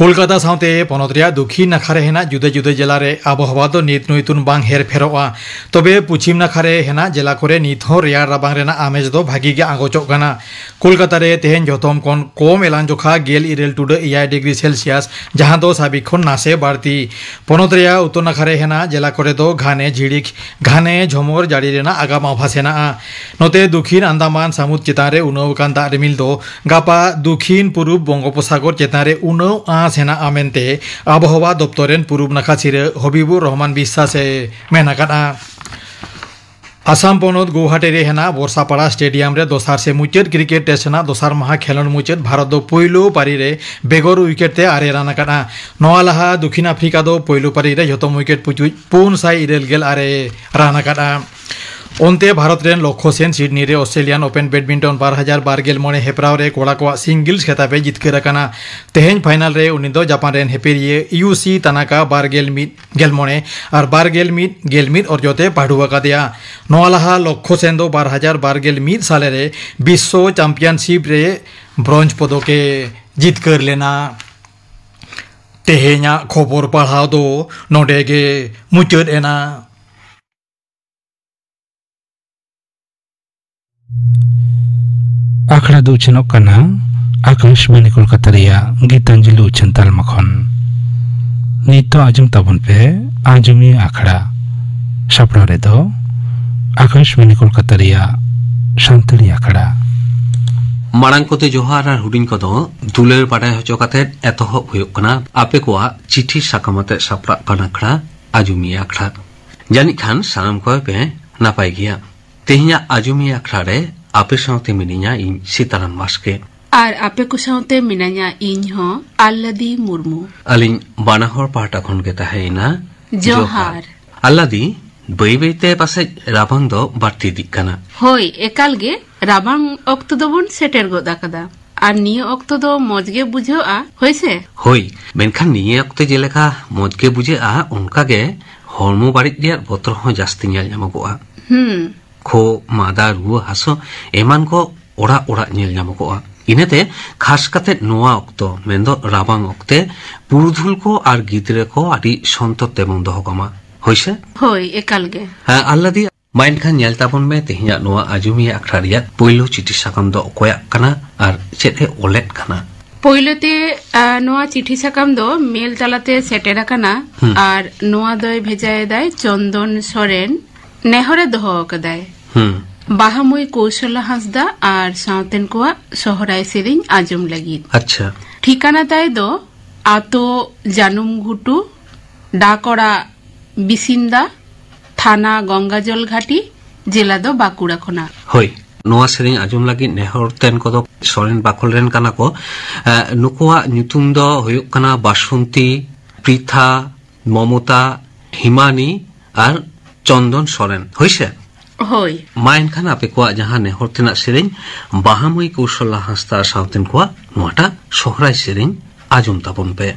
ᱠᱳᱞᱠᱟᱛᱟ ᱥᱟᱶᱛᱮ ᱯᱚᱱᱚᱛ ᱨᱮᱭᱟᱜ ᱫᱚᱠᱷᱤᱱ ᱱᱟᱠᱷᱟ ᱨᱮ ᱦᱮᱱᱟᱜ ᱡᱩᱫᱟᱹ ᱡᱩᱫᱟᱹ ᱡᱮᱞᱟ ᱨᱮ ᱟᱵᱚᱦᱟᱣᱟ ᱫᱚ ᱱᱤᱛ ᱱᱩᱭᱛᱩᱱ ᱵᱟᱝ ᱦᱮᱨ ᱯᱷᱮᱨᱚᱜᱼᱟ᱾ ᱛᱚᱵᱮ ᱯᱚᱪᱷᱤᱢ ᱱᱟᱠᱷᱟ ᱨᱮ ᱦᱮᱱᱟᱜ ᱡᱮᱞᱟ ᱠᱚᱨᱮ ᱱᱤᱛ ᱦᱚᱸ ᱨᱮᱭᱟᱲ ᱨᱟᱵᱟᱝ ᱨᱮᱱᱟᱜ ᱟᱢᱮᱡ ᱫᱚ ᱵᱷᱟᱹᱜᱤ ᱜᱮ ᱟᱸᱜᱚᱪᱚᱜ ᱠᱟᱱᱟ᱾ ᱠᱳᱞᱠᱟᱛᱟ ᱨᱮ ᱛᱮᱦᱮᱧ ᱡᱷᱚᱛᱚᱢ ᱠᱷᱚᱱ ᱠᱚᱢ ᱮᱞᱟᱝ ᱡᱚᱠᱷᱟ ᱜᱮᱞ ᱤᱨᱟᱹᱞ ᱴᱩᱰᱟᱹᱜ ᱮᱭᱟᱭ ᱰᱤᱜᱽᱨᱤ ᱥᱮᱞᱥᱤᱭᱟᱥ, ᱡᱟᱦᱟᱸ ᱫᱚ ᱥᱟᱵᱤᱠ ᱠᱷᱚᱱ ᱱᱟᱥᱮ ᱵᱟᱹᱲᱛᱤ᱾ ᱯᱚᱱᱚᱛ ᱨᱮᱭᱟᱜ ᱩᱛᱛᱚᱨ ᱱᱟᱠᱷᱟ ᱨᱮ ᱦᱮᱱᱟᱜ ᱡᱮᱞᱟ ᱠᱚᱨᱮ ᱫᱚ ᱜᱷᱟᱱᱮ ᱡᱷᱤᱲᱤᱠ, ᱜᱷᱟᱱᱮ ᱡᱷᱚᱢᱚᱨ ᱡᱟᱹᱲᱤ ᱨᱮᱱᱟᱜ ᱟᱜᱟᱢ ᱟᱵᱷᱟᱥ ᱦᱮᱱᱟᱜᱼᱟ᱾ ᱱᱚᱛᱮ ᱫᱚᱠᱷᱤᱱ ᱟᱱᱫᱟᱢᱟᱱ ᱥᱟᱹᱢᱩᱫ ᱪᱮᱛᱟᱱ ᱨᱮ ᱩᱱᱟᱹᱣ ᱟᱠᱟᱱ ᱫᱟᱜ ᱨᱤᱢᱤᱞ ᱫᱚ ᱜᱟᱯᱟ ᱫᱚᱠᱷᱤᱱ ᱯᱩᱨᱩᱵ ᱵᱚᱝᱜᱳᱯᱚᱥᱟᱜᱚᱨ ᱪᱮᱛᱟᱱ ᱨᱮ ᱩᱱᱟᱹᱣ ᱟᱸᱥ ᱦᱮᱱᱟᱜᱼᱟ ᱢᱮᱱᱛᱮ ᱟᱵᱚᱦᱟᱣᱟ ᱫᱚᱯᱛᱚᱨ ᱨᱮᱱ ᱯᱩᱨᱩᱵ ᱱᱟᱠᱷᱟ ᱥᱤᱨᱟᱹ ᱦᱚᱵᱤᱵᱩᱨ ᱨᱚᱦᱢᱟᱱ ᱵᱤᱥᱥᱟᱥ ᱮ ᱢᱮᱱ ᱟᱠᱟᱫᱼᱟ᱾ ᱟᱥᱟᱢ ᱯᱚᱱᱚᱛ ᱜᱳᱦᱟᱴᱤ ᱨᱮ ᱦᱮᱱᱟᱜ ᱵᱚᱨᱥᱟᱯᱟᱲᱟ ᱥᱴᱮᱰᱤᱭᱟᱢ ᱨᱮ ᱫᱚᱥᱟᱨ ᱥᱮ ᱢᱩᱪᱟᱹᱫ ᱠᱨᱤᱠᱮᱴ ᱴᱮᱥᱴ ᱨᱮᱱᱟᱜ ᱫᱚᱥᱟᱨ ᱢᱟᱦᱟ ᱠᱷᱮᱞᱳᱰ ᱢᱩᱪᱟᱹᱫ ᱵᱷᱟᱨᱚᱛ ᱫᱚ ᱯᱩᱭᱞᱩ ᱯᱟᱹᱨᱤ ᱨᱮ ᱵᱮᱜᱚᱨ ᱩᱭᱠᱮᱴ ᱛᱮ ᱟᱨᱮ ᱨᱟᱱ ᱟᱠᱟᱫᱼᱟ᱾ ᱱᱚᱣᱟ ᱞᱟᱦᱟ ᱫᱚᱠᱷᱤᱱ ᱟᱯᱷᱨᱤᱠᱟ ᱫᱚ ᱯᱩᱭᱞᱩ ᱯᱟᱹᱨᱤ ᱨᱮ ᱡᱷᱚᱛᱚ ᱩᱭᱠᱮᱴ ᱯᱩᱪᱩᱡ ᱯᱩᱱ ᱥᱟᱭ ᱤᱨᱟᱹᱞ ᱜᱮᱞ ᱟᱨᱮ ᱨᱟᱱ ᱟᱠᱟᱫᱼᱟ᱾ ᱚᱱᱛᱮ ᱵᱷᱟᱨᱚᱛ ᱨᱮᱱ ᱞᱚᱠᱠᱷᱚ ᱥᱮᱱ ᱥᱤᱰᱱᱤ ᱨᱮ ᱚᱥᱴᱨᱮᱞᱤᱭᱟᱱ ᱳᱯᱮᱱ ᱵᱮᱰᱢᱤᱱᱴᱚᱱ ᱵᱟᱨ ᱦᱟᱡᱟᱨ ᱵᱟᱨ ᱜᱮᱞ ᱢᱚᱬᱮ ᱦᱮᱯᱨᱟᱣ ᱨᱮ ᱠᱚᱲᱟ ᱠᱚᱣᱟᱜ ᱥᱤᱝᱜᱤᱞᱥ ᱠᱷᱮᱛᱟᱵ ᱮ ᱡᱤᱛᱠᱟᱹᱨ ᱟᱠᱟᱱᱟ᱾ ᱛᱮᱦᱮᱧ ᱯᱷᱟᱭᱱᱟᱞ ᱨᱮ ᱩᱱᱤ ᱫᱚ ᱡᱟᱯᱟᱱ ᱨᱮᱱ ᱦᱮᱯᱮᱨᱤᱭᱟᱹ ᱤᱭᱩ ᱥᱤ ᱛᱟᱱᱟᱠᱟ ᱵᱟᱨ ᱜᱮᱞ ᱢᱤᱫ ᱜᱮᱞ ᱢᱚᱬᱮ ᱟᱨ ᱵᱟᱨ ᱜᱮᱞ ᱢᱤᱫ ᱜᱮᱞ ᱢᱤᱫ ᱚᱨᱡᱚ ᱛᱮ ᱯᱟᱹᱰᱩ ᱟᱠᱟᱫᱮᱭᱟ᱾ ᱱᱚᱣᱟ ᱞᱟᱦᱟ ᱞᱚᱠᱠᱷᱚ ᱥᱮᱱ ᱫᱚ ᱵᱟᱨ ᱦᱟᱡᱟᱨ ᱵᱟᱨ ᱜᱮᱞ ᱢᱤᱫ ᱥᱟᱞᱮ ᱨᱮ ᱵᱤᱥᱥᱚ ᱪᱟᱢᱯᱤᱭᱟᱱᱥᱤᱯ ᱨᱮ ᱵᱨᱚᱧᱡᱽ ᱯᱚᱫᱚᱠ ᱮ ᱡᱤᱛᱠᱟᱹᱨ ᱞᱮᱱᱟ᱾ ᱛᱮᱦᱮᱧᱟᱜ ᱠᱷᱚᱵᱚᱨ ᱯᱟᱲᱦᱟᱣ ᱫᱚ ᱱᱚᱰᱮ ᱜᱮ ᱢᱩᱪᱟᱹᱫ ᱮᱱᱟ᱾ ᱟᱠᱷᱲᱟ ᱫᱚ ᱩᱪᱷᱟᱹᱱᱚᱜ ᱠᱟᱱᱟ ᱟᱠᱟᱥᱵᱟᱱᱤ ᱠᱳᱞᱠᱟᱛᱟ ᱨᱮᱭᱟᱜ ᱜᱤᱛᱟᱧᱡᱚᱞᱤ ᱩᱪᱷᱟᱹᱱ ᱛᱟᱞᱢᱟ ᱠᱷᱚᱱ᱾ ᱱᱤᱛ ᱫᱚ ᱟᱸᱡᱚᱢ ᱛᱟᱵᱚᱱ ᱯᱮ ᱟᱸᱡᱚᱢᱤᱭᱟᱹ ᱟᱠᱷᱲᱟ᱾ ᱥᱟᱯᱲᱟᱣ ᱨᱮᱫᱚ ᱟᱠᱟᱥᱵᱟᱱᱤ ᱠᱳᱞᱠᱟᱛᱟ ᱨᱮᱭᱟᱜ ᱥᱟᱱᱛᱟᱲᱤ ᱟᱠᱷᱲᱟ᱾ ᱢᱟᱲᱟᱝ ᱠᱚᱫᱚ ᱡᱚᱦᱟᱨ ᱟᱨ ᱦᱩᱰᱤᱧ ᱠᱚᱫᱚ ᱫᱩᱞᱟᱹᱲ ᱵᱟᱰᱟᱭ ᱦᱚᱪᱚ ᱠᱟᱛᱮ ᱮᱛᱚᱦᱚᱵ ᱦᱩᱭᱩᱜ ᱠᱟᱱᱟ ᱟᱯᱮ ᱠᱚᱣᱟᱜ ᱪᱤᱴᱷᱤ ᱥᱟᱠᱟᱢ ᱟᱛᱮ ᱥᱟᱯᱲᱟᱜ ᱠᱟᱱ ᱟᱠᱷᱲᱟ, ᱟᱸᱡᱚᱢᱤᱭᱟᱹ ᱟᱠᱷᱲᱟ᱾ ᱡᱟᱹᱱᱤᱡ ᱠᱷᱟᱱ ᱥᱟᱱᱟᱢ ᱠᱚᱜᱮ ᱯᱮ ᱱᱟᱯᱟᱭ ᱜᱮᱭᱟ᱾ ᱛᱮᱦᱮᱧᱟᱜ ᱟᱸᱡᱚᱢᱤᱭᱟᱹ ᱟᱠᱷᱲᱟ ᱨᱮ ᱟᱯᱮ ᱥᱟᱶᱛᱮ ᱢᱤᱱᱟᱹᱧᱟ ᱤᱧ ᱥᱤᱛᱟᱨᱟᱢ ᱵᱟᱥᱠᱮ᱾ ᱟᱨ ᱟᱯᱮ ᱠᱚ ᱥᱟᱶᱛᱮ ᱢᱤᱱᱟᱹᱧᱟ ᱤᱧ ᱦᱚᱸ, ᱟᱞᱞᱟᱫᱤ ᱢᱩᱨᱢᱩ᱾ ᱟᱹᱞᱤᱧ ᱵᱟᱱᱟ ᱦᱚᱲ ᱯᱟᱦᱴᱟ ᱠᱷᱚᱱ ᱜᱮ ᱛᱟᱦᱮᱸᱭᱮᱱᱟ ᱡᱚᱦᱟᱨ᱾ ᱡᱚᱦᱟᱨ᱾ ᱟᱞᱞᱟᱫᱤ, ᱵᱟᱹᱭ ᱵᱟᱹᱭ ᱛᱮ ᱯᱟᱥᱮᱡ ᱨᱟᱵᱟᱝ ᱫᱚ ᱵᱟᱹᱲᱛᱤ ᱤᱫᱤᱜ ᱠᱟᱱᱟ᱾ ᱦᱳᱭ, ᱮᱠᱟᱞ ᱜᱮ᱾ ᱨᱟᱵᱟᱝ ᱚᱠᱛᱚ ᱫᱚᱵᱚᱱ ᱥᱮᱴᱮᱨ ᱜᱚᱫ ᱟᱠᱟᱫᱟ᱾ ᱟᱨ ᱱᱤᱭᱟᱹ ᱚᱠᱛᱚ ᱫᱚ ᱢᱚᱡᱽ ᱜᱮ ᱵᱩᱡᱷᱟᱹᱜᱼᱟ, ᱦᱳᱭ ᱥᱮ? ᱦᱳᱭ, ᱢᱮᱱᱠᱷᱟᱱ ᱱᱤᱭᱟᱹ ᱚᱠᱛᱚ ᱡᱮᱞᱮᱠᱟ ᱢᱚᱡᱽ ᱜᱮ ᱵᱩᱡᱷᱟᱹᱜᱼᱟ, ᱚᱱᱠᱟ ᱜᱮ ᱦᱚᱲᱢᱚ ᱵᱟᱹᱲᱤᱡ ᱨᱮᱭᱟᱜ ᱵᱚᱛᱚᱨ ᱦᱚᱸ ᱡᱟᱹᱥᱛᱤ ᱧᱮᱞ ᱧᱟᱢᱚᱜᱚᱜᱼᱟ᱾ ᱦᱩᱸ᱾ ᱠᱷᱳᱜ, ᱢᱟᱫᱟ, ᱨᱩᱣᱟᱹ ᱦᱟᱹᱥᱩ ᱮᱢᱟᱱ ᱠᱚ ᱚᱲᱟᱜ ᱚᱲᱟᱜ ᱧᱮᱞ ᱧᱟᱢᱚᱜᱚᱜᱼᱟ᱾ ᱤᱱᱟᱹᱛᱮ ᱠᱷᱟᱥ ᱠᱟᱛᱮ ᱱᱚᱣᱟ ᱚᱠᱛᱚ, ᱢᱮᱱᱫᱚ ᱨᱟᱵᱟᱝ ᱚᱠᱛᱮ, ᱯᱩᱨᱩᱫᱷᱩᱞ ᱠᱚ ᱟᱨ ᱜᱤᱫᱽᱨᱟᱹ ᱠᱚ ᱟᱹᱰᱤ ᱥᱚᱱᱛᱚᱨ ᱛᱮᱵᱚᱱ ᱫᱚᱦᱚ ᱠᱚᱢᱟ᱾ ᱦᱳᱭ ᱥᱮ? ᱦᱳᱭ, ᱮᱠᱟᱞ ᱜᱮ᱾ ᱦᱮᱸ, ᱟᱞᱞᱟᱫᱤ, ᱢᱟ ᱮᱱᱠᱷᱟᱱ ᱧᱮᱞ ᱛᱟᱵᱚᱱ ᱢᱮ ᱛᱮᱦᱮᱧᱟᱜ ᱱᱚᱣᱟ ᱟᱸᱡᱚᱢᱤᱭᱟᱹ ᱟᱠᱷᱲᱟ ᱨᱮᱭᱟᱜ ᱯᱳᱭᱞᱳ ᱪᱤᱴᱷᱤ ᱥᱟᱠᱟᱢ ᱫᱚ ᱚᱠᱚᱭᱟᱜ ᱠᱟᱱᱟ ᱟᱨ ᱪᱮᱫ ᱮ ᱚᱞᱮᱫ ᱠᱟᱱᱟ? ᱯᱳᱭᱞᱳ ᱛᱮ, ᱟ, ᱱᱚᱣᱟ ᱪᱤᱴᱷᱤ ᱥᱟᱠᱟᱢ ᱫᱚ ᱢᱮᱞ ᱛᱟᱞᱟᱛᱮ ᱥᱮᱴᱮᱨ ᱟᱠᱟᱱᱟ᱾ ᱦᱩᱸ᱾ ᱟᱨ ᱱᱚᱣᱟ ᱫᱚᱭ ᱵᱷᱮᱡᱟᱭᱮᱫᱟᱭ ᱪᱚᱱᱫᱚᱱ ᱥᱚᱨᱮᱱ᱾ ᱱᱮᱦᱚᱨᱮ ᱫᱚᱦᱚ ᱟᱠᱟᱫᱟᱭ᱾ ᱦᱩᱸ᱾ ᱵᱟᱦᱟᱢᱟᱹᱭ ᱠᱳᱥᱚᱞᱟ ᱦᱟᱸᱥᱫᱟ ᱟᱨ ᱥᱟᱶᱛᱮᱱ ᱠᱚᱣᱟᱜ ᱥᱚᱦᱨᱟᱭ ᱥᱮᱨᱮᱧ ᱟᱸᱡᱚᱢ ᱞᱟᱹᱜᱤᱫ᱾ ᱟᱪᱪᱷᱟ᱾ ᱴᱷᱤᱠᱟᱱᱟ ᱛᱟᱭ ᱫᱚ ᱟᱛᱳ ᱡᱟᱹᱱᱩᱢ ᱜᱷᱩᱴᱩ, ᱰᱟᱠ ᱚᱲᱟᱜ ᱵᱤᱥᱤᱱᱫᱟ, ᱛᱷᱟᱱᱟ ᱜᱚᱝᱜᱟᱡᱚᱞ ᱜᱷᱟᱴᱤ, ᱡᱮᱞᱟ ᱫᱚ ᱵᱟᱸᱠᱩᱲᱟ ᱠᱷᱚᱱᱟᱜ᱾ ᱦᱳᱭ, ᱱᱚᱣᱟ ᱥᱮᱨᱮᱧ ᱟᱸᱡᱚᱢ ᱞᱟᱹᱜᱤᱫ ᱱᱮᱦᱚᱨ ᱛᱮᱱ ᱠᱚᱫᱚ ᱥᱚᱨᱮᱱ ᱵᱟᱠᱷᱳᱞ ᱨᱮᱱ ᱠᱟᱱᱟ ᱠᱚ᱾ ᱮ, ᱱᱩᱠᱩᱣᱟᱜ ᱧᱩᱛᱩᱢ ᱫᱚ ᱦᱩᱭᱩᱜ ᱠᱟᱱᱟ ᱵᱟᱥᱚᱱᱛᱤ, ᱯᱨᱤᱛᱷᱟ, ᱢᱚᱢᱚᱛᱟ, ᱦᱤᱢᱟᱱᱤ ᱟᱨ ᱪᱚᱱᱫᱚᱱ ᱥᱚᱨᱮᱱ᱾ ᱦᱳᱭ ᱥᱮ? ᱦᱳᱭ᱾ ᱢᱟ ᱮᱱᱠᱷᱟᱱ ᱟᱯᱮ ᱠᱚᱣᱟᱜ ᱡᱟᱦᱟᱸ ᱱᱮᱦᱚᱨ ᱛᱮᱱᱟᱜ ᱥᱮᱨᱮᱧ, ᱵᱟᱦᱟ ᱢᱟᱹᱭ ᱠᱚᱥᱚᱞᱟ ᱦᱟᱸᱥᱫᱟ ᱟᱨ ᱥᱟᱶᱛᱮᱱ ᱠᱚᱣᱟᱜ ᱱᱚᱣᱟᱴᱟᱜ ᱥᱚᱦᱨᱟᱭ ᱥᱮᱨᱮᱧ ᱟᱸᱡᱚᱢ ᱛᱟᱵᱚᱱ ᱯᱮ᱾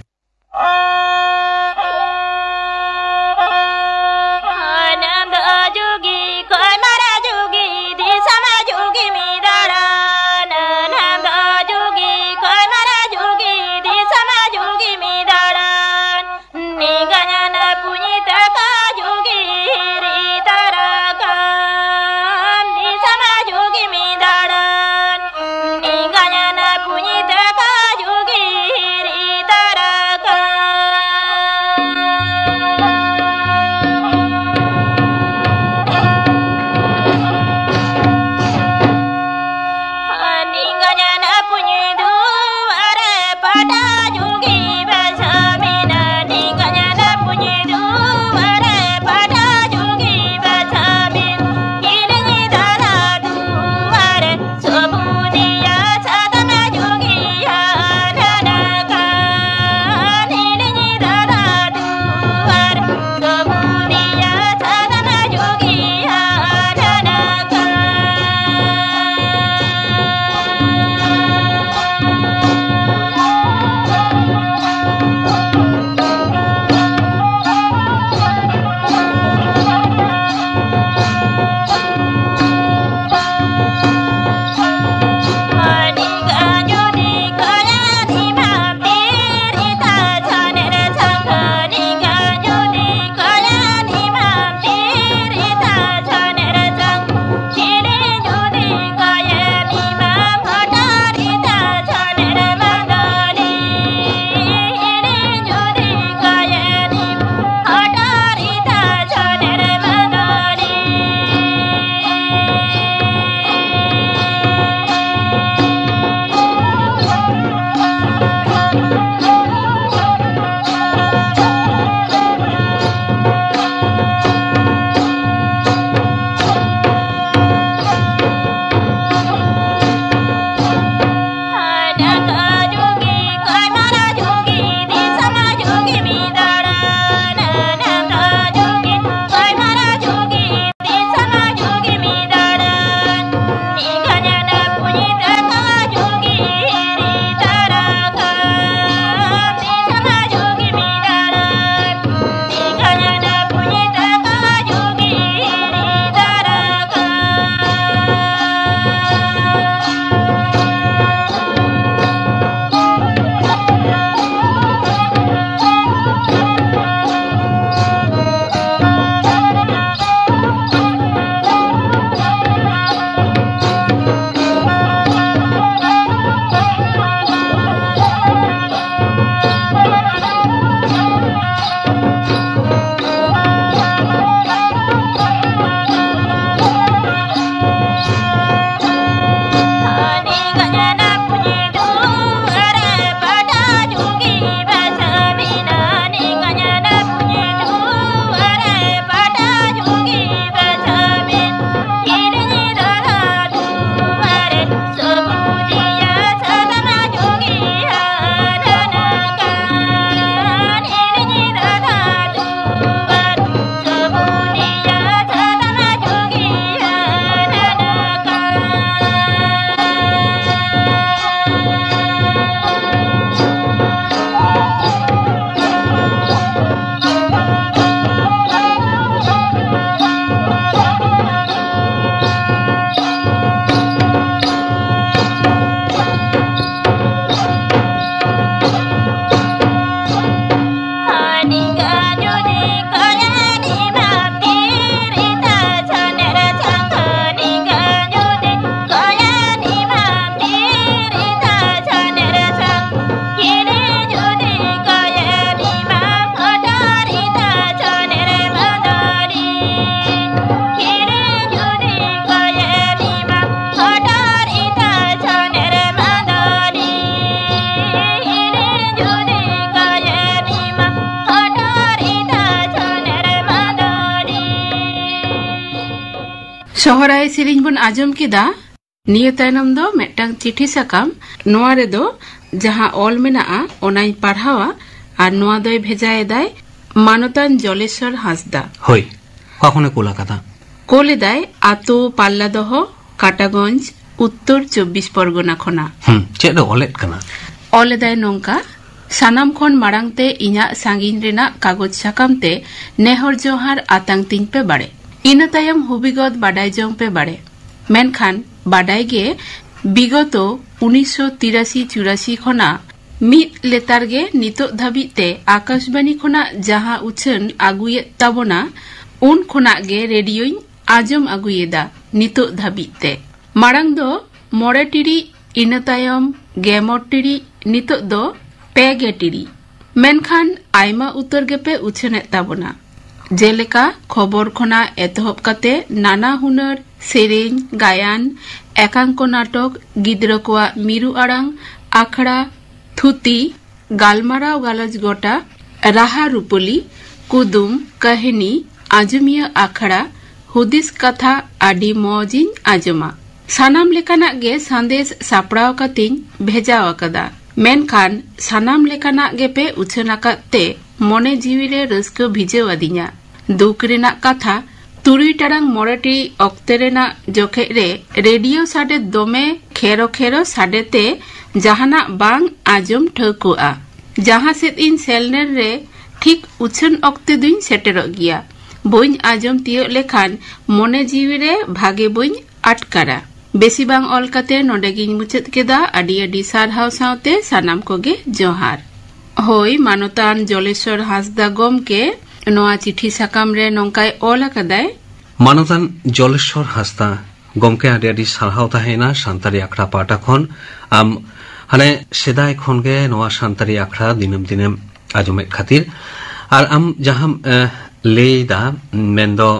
ᱥᱚᱦᱨᱟᱭ ᱥᱮᱨᱮᱧ ᱵᱚᱱ ᱟᱸᱡᱚᱢ ᱠᱮᱫᱟ᱾ ᱱᱤᱭᱟᱹ ᱛᱟᱭᱱᱚᱢ ᱫᱚ ᱢᱤᱫᱴᱟᱝ ᱪᱤᱴᱷᱤ ᱥᱟᱠᱟᱢ, ᱱᱚᱣᱟ ᱨᱮᱫᱚ ᱡᱟᱦᱟᱸ ᱚᱞ ᱢᱮᱱᱟᱜᱼᱟ ᱚᱱᱟᱧ ᱯᱟᱲᱦᱟᱣᱟ, ᱟᱨ ᱱᱚᱣᱟ ᱫᱚᱭ ᱵᱷᱮᱡᱟᱭᱮᱫᱟᱭ ᱢᱟᱱᱚᱛᱟᱱ ᱡᱚᱞᱮᱥᱣᱚᱨ ᱦᱟᱸᱥᱫᱟ᱾ ᱦᱳᱭ, ᱚᱠᱟ ᱠᱷᱚᱱᱮ ᱠᱩᱞ ᱟᱠᱟᱫᱟ? ᱠᱩᱞ ᱮᱫᱟᱭ ᱟᱛᱳ ᱯᱟᱞᱞᱟᱫᱚᱦᱚ, ᱠᱟᱴᱟᱜᱚᱸᱡᱽ, ᱩᱛᱛᱚᱨ ᱪᱚᱵᱵᱤᱥ ᱯᱚᱨᱜᱚᱱᱟ ᱠᱷᱚᱱᱟᱜ᱾ ᱦᱩᱸ, ᱪᱮᱫ ᱮ ᱚᱞᱮᱫ ᱠᱟᱱᱟ? ᱚᱞ ᱮᱫᱟᱭ ᱱᱚᱝᱠᱟ, ᱥᱟᱱᱟᱢ ᱠᱷᱚᱱ ᱢᱟᱲᱟᱝ ᱛᱮ ᱤᱧᱟᱜ ᱥᱟᱺᱜᱤᱧ ᱨᱮᱱᱟᱜ ᱠᱟᱜᱚᱡᱽ ᱥᱟᱠᱟᱢ ᱛᱮ ᱱᱮᱦᱚᱨ ᱡᱚᱦᱟᱨ ᱟᱛᱟᱝ ᱛᱤᱧ ᱯᱮ ᱵᱟᱲᱮ᱾ ᱤᱱᱟᱹ ᱛᱟᱭᱚᱢ ᱦᱩᱵᱤᱜᱚᱛ ᱵᱟᱰᱟᱭ ᱡᱚᱝ ᱯᱮ ᱵᱟᱲᱮ᱾ ᱢᱮᱱᱠᱷᱟᱱ ᱵᱟᱰᱟᱭ ᱜᱮ, ᱵᱤᱜᱚᱛᱚ ᱩᱱᱤᱥᱥᱚ ᱛᱤᱨᱟᱥᱤ ᱪᱩᱨᱟᱥᱤ ᱠᱷᱚᱱᱟᱜ ᱢᱤᱫ ᱞᱮᱛᱟᱲ ᱜᱮ ᱱᱤᱛᱚᱜ ᱫᱷᱟᱹᱵᱤᱡ ᱛᱮ ᱟᱠᱟᱥᱵᱟᱱᱤ ᱠᱷᱚᱱᱟᱜ ᱡᱟᱦᱟᱸ ᱩᱪᱷᱟᱹᱱ ᱟᱹᱜᱩᱭᱮᱫ ᱛᱟᱵᱚᱱᱟ, ᱩᱱ ᱠᱷᱚᱱᱟᱜ ᱜᱮ ᱨᱮᱰᱤᱭᱳᱧ ᱟᱸᱡᱚᱢ ᱟᱹᱜᱩᱭᱮᱫᱟ ᱱᱤᱛᱚᱜ ᱫᱷᱟᱹᱵᱤᱡ ᱛᱮ᱾ ᱢᱟᱲᱟᱝ ᱫᱚ ᱢᱚᱬᱮ ᱴᱤᱲᱤᱡ, ᱤᱱᱟᱹ ᱛᱟᱭᱚᱢ ᱜᱮᱢᱚᱬ ᱴᱤᱲᱤᱡ, ᱱᱤᱛᱚᱜ ᱫᱚ ᱯᱮ ᱜᱮ ᱴᱤᱲᱤᱡ᱾ ᱢᱮᱱᱠᱷᱟᱱ ᱟᱭᱢᱟ ᱩᱛᱟᱹᱨ ᱜᱮᱯᱮ ᱩᱪᱷᱟᱹᱱᱮᱫ ᱛᱟᱵᱚᱱᱟ, ᱡᱮᱞᱮᱠᱟ ᱠᱷᱚᱵᱚᱨ ᱠᱷᱚᱱᱟᱜ ᱮᱛᱚᱦᱚᱵ ᱠᱟᱛᱮ ᱱᱟᱱᱟ ᱦᱩᱱᱟᱹᱨ ᱥᱮᱨᱮᱧ, ᱜᱟᱭᱟᱱ, ᱮᱠᱟᱝᱠᱚ ᱱᱟᱴᱚᱠ, ᱜᱤᱫᱽᱨᱟᱹ ᱠᱚᱣᱟᱜ ᱢᱤᱨᱩ ᱟᱲᱟᱝ, ᱟᱠᱷᱲᱟ, ᱛᱷᱩᱛᱤ, ᱜᱟᱞᱢᱟᱨᱟᱣ ᱜᱟᱞᱚᱪ ᱜᱚᱴᱟ, ᱨᱟᱦᱟ ᱨᱩᱯᱟᱹᱞᱤ, ᱠᱩᱫᱩᱢ, ᱠᱟᱹᱦᱱᱤ, ᱟᱸᱡᱚᱢᱤᱭᱟᱹ ᱟᱠᱷᱲᱟ, ᱦᱩᱫᱤᱥ ᱠᱟᱛᱷᱟ ᱟᱹᱰᱤ ᱢᱚᱡᱽ ᱤᱧ ᱟᱸᱡᱚᱢᱟ᱾ ᱥᱟᱱᱟᱢ ᱞᱮᱠᱟᱱᱟᱜ ᱜᱮ ᱥᱟᱸᱫᱮᱥ ᱥᱟᱯᱲᱟᱣ ᱠᱟᱛᱮᱧ ᱵᱷᱮᱡᱟᱣ ᱟᱠᱟᱫᱟ᱾ ᱢᱮᱱᱠᱷᱟᱱ ᱥᱟᱱᱟᱢ ᱞᱮᱠᱟᱱᱟᱜ ᱜᱮᱯᱮ ᱩᱪᱷᱟᱹᱱ ᱟᱠᱟᱫ ᱛᱮ ᱢᱚᱱᱮ ᱡᱤᱣᱤ ᱨᱮ ᱨᱟᱹᱥᱠᱟᱹ ᱵᱷᱤᱡᱟᱹᱣ ᱟᱹᱫᱤᱧᱟ᱾ ᱫᱩᱠ ᱨᱮᱱᱟᱜ ᱠᱟᱛᱷᱟ, ᱛᱩᱨᱩᱭ ᱴᱟᱲᱟᱝ ᱢᱚᱬᱮ ᱴᱤᱲᱤᱡ ᱚᱠᱛᱮ ᱨᱮᱱᱟᱜ ᱡᱚᱠᱷᱮᱡ ᱨᱮ ᱨᱮᱰᱤᱭᱳ ᱥᱟᱰᱮ ᱫᱚᱢᱮ ᱠᱷᱮᱨᱚ ᱠᱷᱮᱨᱚ ᱥᱟᱰᱮ ᱛᱮ ᱡᱟᱦᱟᱱᱟᱜ ᱵᱟᱝ ᱟᱸᱡᱚᱢ ᱴᱷᱟᱹᱣᱠᱟᱹᱜᱼᱟ᱾ ᱡᱟᱦᱟᱸ ᱥᱮᱫ ᱤᱧ ᱥᱮᱱ ᱞᱮᱱ ᱨᱮ ᱴᱷᱤᱠ ᱩᱪᱷᱟᱹᱱ ᱚᱠᱛᱮ ᱫᱩᱧ ᱥᱮᱴᱮᱨᱚᱜ ᱜᱮᱭᱟ᱾ ᱵᱟᱹᱧ ᱟᱸᱡᱚᱢ ᱛᱤᱭᱳᱜ ᱞᱮᱠᱷᱟᱱ ᱢᱚᱱᱮ ᱡᱤᱣᱤ ᱨᱮ ᱵᱷᱟᱜᱮ ᱵᱟᱹᱧ ᱟᱴᱠᱟᱨᱟ᱾ ᱵᱮᱥᱤ ᱵᱟᱝ ᱚᱞ ᱠᱟᱛᱮ ᱱᱚᱰᱮ ᱜᱤᱧ ᱢᱩᱪᱟᱹᱫ ᱠᱮᱫᱟ᱾ ᱟᱹᱰᱤ ᱟᱹᱰᱤ ᱥᱟᱨᱦᱟᱣ ᱥᱟᱶᱛᱮ ᱥᱟᱱᱟᱢ ᱠᱚᱜᱮ ᱡᱚᱦᱟᱨ᱾ ᱦᱳᱭ, ᱢᱟᱱᱚᱛᱟᱱ ᱡᱚᱞᱮᱥᱣᱚᱨ ᱦᱟᱸᱥᱫᱟ ᱜᱚᱢᱠᱮ ᱱᱚᱣᱟ ᱪᱤᱴᱷᱤ ᱥᱟᱠᱟᱢ ᱨᱮ ᱱᱚᱝᱠᱟᱭ ᱚᱞ ᱟᱠᱟᱫᱟᱭ᱾ ᱢᱟᱱᱚᱛᱟᱱ ᱡᱚᱞᱮᱥᱣᱚᱨ ᱦᱟᱸᱥᱫᱟ ᱜᱚᱢᱠᱮ, ᱟᱹᱰᱤ ᱟᱹᱰᱤ ᱥᱟᱨᱦᱟᱣ ᱛᱟᱦᱮᱸᱭᱮᱱᱟ ᱥᱟᱱᱛᱟᱲᱤ ᱟᱠᱷᱲᱟ ᱯᱟᱦᱴᱟ ᱠᱷᱚᱱ᱾ ᱟᱢ ᱦᱟᱱᱮ ᱥᱮᱫᱟᱭ ᱠᱷᱚᱱ ᱜᱮ ᱱᱚᱣᱟ ᱥᱟᱱᱛᱟᱲᱤ ᱟᱠᱷᱲᱟ ᱫᱤᱱᱟᱹᱢ ᱫᱤᱱᱮᱢ ᱟᱸᱡᱚᱢᱮᱫ ᱠᱷᱟᱹᱛᱤᱨ᱾ ᱟᱨ ᱟᱢ ᱡᱟᱦᱟᱸᱢ, ᱮ, ᱞᱟᱹᱭᱫᱟ, ᱢᱮᱱᱫᱚ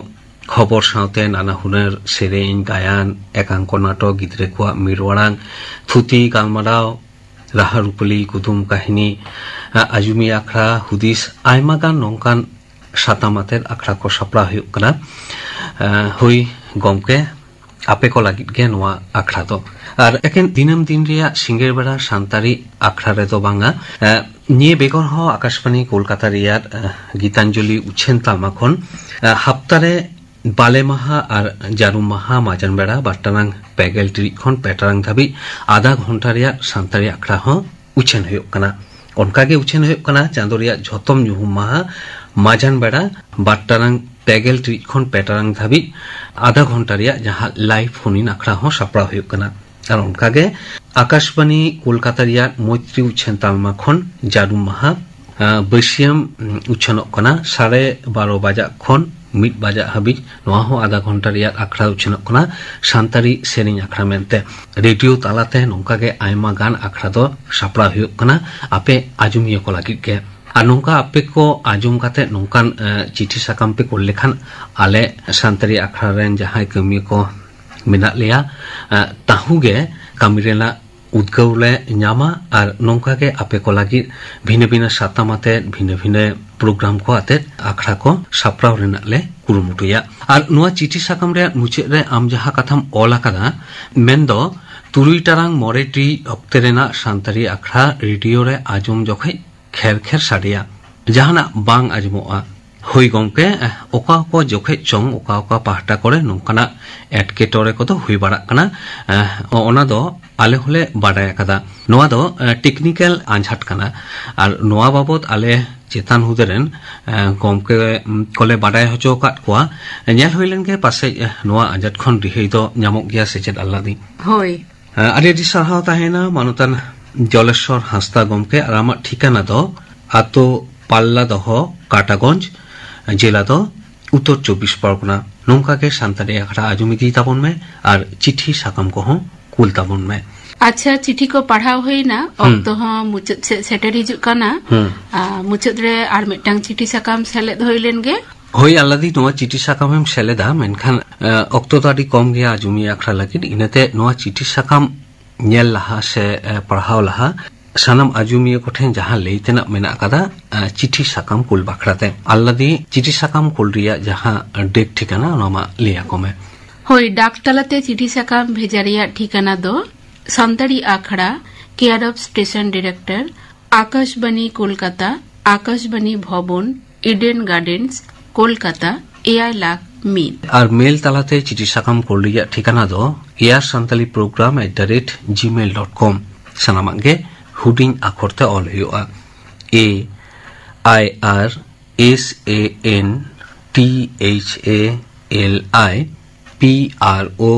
ᱠᱷᱚᱵᱚᱨ ᱥᱟᱶᱛᱮ ᱱᱟᱱᱟ ᱦᱩᱱᱟᱹᱨ ᱥᱮᱨᱮᱧ, ᱜᱟᱭᱟᱱ, ᱮᱠᱟᱝᱠᱚ ᱱᱟᱴᱚᱠ, ᱜᱤᱫᱽᱨᱟᱹ ᱠᱚᱣᱟᱜ ᱢᱤᱨᱩ ᱟᱲᱟᱝ, ᱛᱷᱩᱛᱤ, ᱜᱟᱞᱢᱟᱨᱟᱣ, ᱨᱟᱦᱟ ᱨᱩᱯᱟᱹᱞᱤ, ᱠᱩᱫᱩᱢ ᱠᱟᱹᱦᱱᱤ, ᱟ-, ᱟᱸᱡᱚᱢᱤᱭᱟᱹ ᱟᱠᱷᱲᱟ, ᱦᱩᱫᱤᱥ, ᱟᱭᱢᱟ ᱜᱟᱱ ᱱᱚᱝᱠᱟᱱ ᱥᱟᱛᱟᱢ ᱟᱛᱮᱫ ᱟᱠᱷᱲᱟ ᱠᱚ ᱥᱟᱯᱲᱟᱣ ᱦᱩᱭᱩᱜ ᱠᱟᱱᱟ᱾ ᱟ, ᱦᱳᱭ, ᱜᱚᱢᱠᱮ, ᱟᱯᱮ ᱠᱚ ᱞᱟᱹᱜᱤᱫ ᱜᱮ ᱱᱚᱣᱟ ᱟᱠᱷᱲᱟ ᱫᱚ᱾ ᱟᱨ ᱮᱠᱮᱱ ᱫᱤᱱᱟᱹᱢ ᱫᱤᱱ ᱨᱮᱭᱟᱜ ᱥᱤᱸᱜᱟᱹᱲ ᱵᱮᱲᱟ ᱥᱟᱱᱛᱟᱲᱤ ᱟᱠᱷᱲᱟ ᱨᱮᱫᱚ ᱵᱟᱝᱟ, ᱮ, ᱱᱤᱭᱟᱹ ᱵᱮᱜᱚᱨ ᱦᱚᱸ ᱟᱠᱟᱥᱵᱟᱱᱤ ᱠᱳᱞᱠᱟᱛᱟ ᱨᱮᱭᱟᱜ, ᱮ, ᱜᱤᱛᱟᱧᱡᱚᱞᱤ ᱩᱪᱷᱟᱹᱱ ᱛᱟᱞᱢᱟ ᱠᱷᱚᱱ, ᱮ, ᱦᱟᱯᱛᱟ ᱨᱮ ᱵᱟᱞᱮ ᱢᱟᱦᱟ ᱟᱨ ᱡᱟᱹᱨᱩᱢ ᱢᱟᱦᱟ ᱢᱟᱡᱟᱱ ᱵᱮᱲᱟ ᱵᱟᱨ ᱴᱟᱲᱟᱝ ᱯᱮ ᱜᱮᱞ ᱴᱤᱲᱤᱡ ᱠᱷᱚᱱ ᱯᱮ ᱴᱟᱲᱟᱝ ᱫᱷᱟᱹᱵᱤᱡ ᱟᱫᱷᱟ ᱜᱷᱚᱱᱴᱟ ᱨᱮᱭᱟᱜ ᱥᱟᱱᱛᱟᱲᱤ ᱟᱠᱷᱲᱟ ᱦᱚᱸ ᱩᱪᱷᱟᱹᱱ ᱦᱩᱭᱩᱜ ᱠᱟᱱᱟ᱾ ᱚᱱᱠᱟ ᱜᱮ ᱩᱪᱷᱟᱹᱱ ᱦᱩᱭᱩᱜ ᱠᱟᱱᱟ ᱪᱟᱸᱫᱳ ᱨᱮᱭᱟᱜ ᱡᱷᱚᱛᱚᱢ ᱧᱩᱦᱩᱢ ᱢᱟᱦᱟ ᱢᱟᱡᱟᱱ ᱵᱮᱲᱟ ᱵᱟᱨ ᱴᱟᱲᱟᱝ ᱯᱮ ᱜᱮᱞ ᱴᱤᱲᱤᱡ ᱠᱷᱚᱱ ᱯᱮ ᱴᱟᱲᱟᱝ ᱫᱷᱟᱹᱵᱤᱡ ᱟᱫᱷᱟ ᱜᱷᱚᱱᱴᱟ ᱨᱮᱭᱟᱜ ᱡᱟᱦᱟᱸ ᱞᱟᱭᱤᱵᱷ ᱯᱷᱳᱱ ᱤᱱ ᱟᱠᱷᱲᱟ ᱦᱚᱸ ᱥᱟᱯᱲᱟᱣ ᱦᱩᱭᱩᱜ ᱠᱟᱱᱟ᱾ ᱟᱨ ᱚᱱᱠᱟ ᱜᱮ ᱟᱠᱟᱥᱵᱟᱱᱤ ᱠᱳᱞᱠᱟᱛᱟ ᱨᱮᱭᱟᱜ ᱢᱳᱭᱛᱨᱤ ᱩᱪᱷᱟᱹᱱ ᱛᱟᱞᱢᱟ ᱠᱷᱚᱱ ᱡᱟᱹᱨᱩᱢ ᱢᱟᱦᱟ, ᱟᱸ, ᱵᱟᱹᱥᱭᱟᱹᱢ, ᱩᱸ, ᱩᱪᱷᱟᱹᱱᱚᱜ ᱠᱟᱱᱟ ᱥᱟᱲᱮ ᱵᱟᱨᱚ ᱵᱟᱡᱟᱜ ᱠᱷᱚᱱ ᱢᱤᱫ ᱵᱟᱡᱟᱜ ᱦᱟᱹᱵᱤᱡ᱾ ᱱᱚᱣᱟ ᱦᱚᱸ ᱟᱫᱷᱟ ᱜᱷᱚᱱᱴᱟ ᱨᱮᱭᱟᱜ ᱟᱠᱷᱲᱟ ᱩᱪᱷᱟᱹᱱᱚᱜ ᱠᱟᱱᱟ ᱥᱟᱱᱛᱟᱲᱤ ᱥᱮᱨᱮᱧ ᱟᱠᱷᱲᱟ ᱢᱮᱱᱛᱮ᱾ ᱨᱮᱰᱤᱭᱳ ᱛᱟᱞᱟᱛᱮ ᱱᱚᱝᱠᱟ ᱜᱮ ᱟᱭᱢᱟ ᱜᱟᱱ ᱟᱠᱷᱲᱟ ᱫᱚ ᱥᱟᱯᱲᱟᱣ ᱦᱩᱭᱩᱜ ᱠᱟᱱᱟ ᱟᱯᱮ ᱟᱸᱡᱚᱢᱤᱭᱟᱹ ᱠᱚ ᱞᱟᱹᱜᱤᱫ ᱜᱮ᱾ ᱟᱨ ᱱᱚᱝᱠᱟ ᱟᱯᱮ ᱠᱚ ᱟᱸᱡᱚᱢ ᱠᱟᱛᱮ ᱱᱚᱝᱠᱟᱱ, ᱮ, ᱪᱤᱴᱷᱤ ᱥᱟᱠᱟᱢ ᱯᱮ ᱠᱩᱞ ᱞᱮᱠᱷᱟᱱ ᱟᱞᱮ ᱥᱟᱱᱛᱟᱲᱤ ᱟᱠᱷᱲᱟ ᱨᱮᱱ ᱡᱟᱦᱟᱸᱭ ᱠᱟᱹᱢᱤᱭᱟᱹ ᱠᱚ ᱢᱮᱱᱟᱜ ᱞᱮᱭᱟ, ᱮ, ᱛᱟᱹᱦᱩ ᱜᱮ ᱠᱟᱹᱢᱤ ᱨᱮᱱᱟᱜ ᱩᱫᱽᱜᱟᱹᱣ ᱞᱮ ᱧᱟᱢᱟ ᱟᱨ ᱱᱚᱝᱠᱟ ᱜᱮ ᱟᱯᱮ ᱠᱚ ᱞᱟᱹᱜᱤᱫ ᱵᱷᱤᱱᱟᱹ ᱵᱷᱤᱱᱟᱹ ᱥᱟᱛᱟᱢ ᱟᱛᱮ ᱵᱷᱤᱱᱟᱹ ᱵᱷᱤᱱᱟᱹ ᱯᱨᱳᱜᱨᱟᱢ ᱠᱚ ᱟᱛᱮ ᱟᱠᱷᱲᱟ ᱠᱚ ᱥᱟᱯᱲᱟᱣ ᱨᱮᱱᱟᱜ ᱞᱮ ᱠᱩᱨᱩᱢᱩᱴᱩᱭᱟ᱾ ᱟᱨ ᱱᱚᱣᱟ ᱪᱤᱴᱷᱤ ᱥᱟᱠᱟᱢ ᱨᱮᱭᱟᱜ ᱢᱩᱪᱟᱹᱫ ᱨᱮ ᱟᱢ ᱡᱟᱦᱟᱸ ᱠᱟᱛᱷᱟᱢ ᱚᱞ ᱟᱠᱟᱫᱟ, ᱢᱮᱱᱫᱚ ᱛᱩᱨᱩᱭ ᱴᱟᱲᱟᱝ ᱢᱚᱬᱮ ᱴᱤᱲᱤᱡ ᱚᱠᱛᱮ ᱨᱮᱱᱟᱜ ᱥᱟᱱᱛᱟᱲᱤ ᱟᱠᱷᱲᱟ ᱨᱮᱰᱤᱭᱳ ᱨᱮ ᱟᱸᱡᱚᱢ ᱡᱚᱠᱷᱮᱡ ᱠᱷᱮᱨ ᱠᱷᱮᱨ ᱥᱟᱰᱮᱭᱟ, ᱡᱟᱦᱟᱱᱟᱜ ᱵᱟᱝ ᱟᱸᱡᱚᱢᱚᱜᱼᱟ᱾ ᱦᱳᱭ ᱜᱚᱢᱠᱮ, ᱚᱠᱟ ᱚᱠᱟ ᱡᱚᱠᱷᱮᱡ ᱪᱚᱝ ᱚᱠᱟ ᱚᱠᱟ ᱯᱟᱦᱴᱟ ᱠᱚᱨᱮ ᱱᱚᱝᱠᱟᱱᱟᱜ ᱮᱴᱠᱮᱴᱚᱬᱮ ᱠᱚᱫᱚ ᱦᱩᱭ ᱵᱟᱲᱟᱜ ᱠᱟᱱᱟ, ᱮ, ᱚᱱᱟ ᱫᱚ ᱟᱞᱮ ᱦᱚᱸᱞᱮ ᱵᱟᱰᱟᱭ ᱟᱠᱟᱫᱟ᱾ ᱱᱚᱣᱟ ᱫᱚ, ᱮ, ᱴᱮᱠᱱᱤᱠᱮᱞ ᱟᱸᱡᱷᱟᱴ ᱠᱟᱱᱟ᱾ ᱟᱨ ᱱᱚᱣᱟ ᱵᱟᱵᱚᱛ ᱟᱞᱮ ᱪᱮᱛᱟᱱ ᱦᱩᱫᱟᱹ ᱨᱮᱱ, ᱮ, ᱜᱚᱢᱠᱮ, ᱩᱢ, ᱠᱚᱞᱮ ᱵᱟᱰᱟᱭ ᱦᱚᱪᱚ ᱟᱠᱟᱫ ᱠᱚᱣᱟ᱾ ᱧᱮᱞ ᱦᱩᱭ ᱞᱮᱱ ᱜᱮ, ᱯᱟᱥᱮᱡ, ᱮ, ᱱᱚᱣᱟ ᱟᱸᱡᱷᱟᱴ ᱠᱷᱚᱱ ᱨᱤᱦᱟᱹᱭ ᱫᱚ ᱧᱟᱢᱚᱜ ᱜᱮᱭᱟ ᱥᱮ ᱪᱮᱫ, ᱟᱞᱞᱟᱫᱤ? ᱦᱳᱭ᱾ ᱮ, ᱟᱹᱰᱤ ᱟᱹᱰᱤ ᱥᱟᱨᱦᱟᱣ ᱛᱟᱦᱮᱱᱟ ᱢᱟᱱᱚᱛᱟᱱ ᱡᱚᱞᱮᱥᱣᱚᱨ ᱦᱟᱸᱥᱫᱟ ᱜᱚᱢᱠᱮ᱾ ᱟᱨ ᱟᱢᱟᱜ ᱴᱷᱤᱠᱟᱹᱱᱟ ᱫᱚ ᱟᱛᱳ ᱯᱟᱞᱞᱟ ᱫᱚᱦᱚ, ᱠᱟᱴᱟᱜᱚᱸᱡᱽ, ᱡᱮᱞᱟ ᱫᱚ ᱩᱛᱛᱚᱨ ᱪᱚᱵᱵᱤᱥ ᱯᱚᱨᱜᱚᱱᱟ᱾ ᱱᱚᱝᱠᱟ ᱜᱮ ᱥᱟᱱᱛᱟᱲᱤ ᱟᱠᱷᱲᱟ ᱟᱸᱡᱚᱢ ᱤᱫᱤ ᱛᱟᱵᱚᱱ ᱢᱮ ᱟᱨ ᱪᱤᱴᱷᱤ ᱥᱟᱠᱟᱢ ᱠᱚᱦᱚᱸ ᱠᱩᱞ ᱛᱟᱵᱚᱱ ᱢᱮ᱾ ᱟᱪᱪᱷᱟ, ᱪᱤᱴᱷᱤ ᱠᱚ ᱯᱟᱲᱦᱟᱣ ᱦᱩᱭᱱᱟ, ᱦᱩᱸ᱾ ᱚᱠᱛᱚ ᱦᱚᱸ ᱢᱩᱪᱟᱹᱫ ᱥᱮᱫ ᱥᱮᱴᱮᱨ ᱦᱤᱡᱩᱜ ᱠᱟᱱᱟ᱾ ᱦᱩᱸ᱾ ᱟᱨ ᱢᱩᱪᱟᱹᱫ ᱨᱮ ᱟᱨ ᱢᱤᱫᱴᱟᱝ ᱪᱤᱴᱷᱤ ᱥᱟᱠᱟᱢ ᱥᱮᱞᱮᱫ ᱦᱩᱭ ᱞᱮᱱ ᱜᱮ᱾ ᱦᱳᱭ, ᱟᱞᱞᱟᱫᱤ, ᱱᱚᱣᱟ ᱪᱤᱴᱷᱤ ᱥᱟᱠᱟᱢ ᱮᱢ ᱥᱮᱞᱮᱫᱟ, ᱢᱮᱱᱠᱷᱟᱱ, ᱮ, ᱚᱠᱛᱚ ᱫᱚ ᱟᱹᱰᱤ ᱠᱚᱢ ᱜᱮᱭᱟ ᱟᱸᱡᱚᱢᱤᱭᱟᱹ ᱟᱠᱷᱲᱟ ᱞᱟᱹᱜᱤᱫ᱾ ᱤᱱᱟᱹᱛᱮ ᱱᱚᱣᱟ ᱪᱤᱴᱷᱤ ᱥᱟᱠᱟᱢ ᱧᱮᱞ ᱞᱟᱦᱟ ᱥᱮ, ᱮ, ᱯᱟᱲᱦᱟᱣ ᱞᱟᱦᱟ ᱥᱟᱱᱟᱢ ᱟᱸᱡᱚᱢᱤᱭᱟᱹ ᱠᱚᱴᱷᱮᱱ ᱡᱟᱦᱟᱸ ᱞᱟᱹᱭ ᱛᱮᱱᱟᱜ ᱢᱮᱱᱟᱜ ᱟᱠᱟᱫᱟ, ᱮ, ᱪᱤᱴᱷᱤ ᱥᱟᱠᱟᱢ ᱠᱩᱞ ᱵᱟᱠᱷᱨᱟ ᱛᱮ᱾ ᱟᱞᱞᱟᱫᱤ, ᱪᱤᱴᱷᱤ ᱥᱟᱠᱟᱢ ᱠᱩᱞ ᱨᱮᱭᱟᱜ ᱡᱟᱦᱟᱸ ᱰᱮᱠ ᱴᱷᱤᱠᱟᱹᱱᱟ, ᱚᱱᱟ ᱢᱟ ᱞᱟᱹᱭ ᱟᱠᱚ ᱢᱮ᱾ ᱦᱳᱭ, ᱰᱟᱠ ᱛᱟᱞᱟᱛᱮ ᱪᱤᱴᱷᱤ ᱥᱟᱠᱟᱢ ᱵᱷᱮᱡᱟ ᱨᱮᱭᱟᱜ ᱴᱷᱤᱠᱟᱱᱟ ᱫᱚ ᱥᱟᱱᱛᱟᱲᱤ ᱟᱠᱷᱲᱟ, care of station director, Akashvani Kolkata, Akashvani Bhavan, Eden Gardens, Kolkata, ᱮᱭᱟᱭ ᱞᱟᱠᱷ ᱢᱤᱫ᱾ ᱟᱨ ᱢᱮᱞ ᱛᱟᱞᱟᱛᱮ ᱪᱤᱴᱷᱤ ᱥᱟᱠᱟᱢ ᱠᱳᱞ ᱨᱮᱭᱟᱜ ᱴᱷᱤᱠᱟᱱᱟ ᱫᱚ air santali program at the rate gmail dot com᱾ ᱥᱟᱱᱟᱢᱟᱜ ᱜᱮ ᱦᱩᱰᱤᱧ ᱟᱠᱷᱚᱨ ᱛᱮ ᱚᱞ ᱦᱩᱭᱩᱜᱼᱟ᱾ A I R S A N T H A L I P R O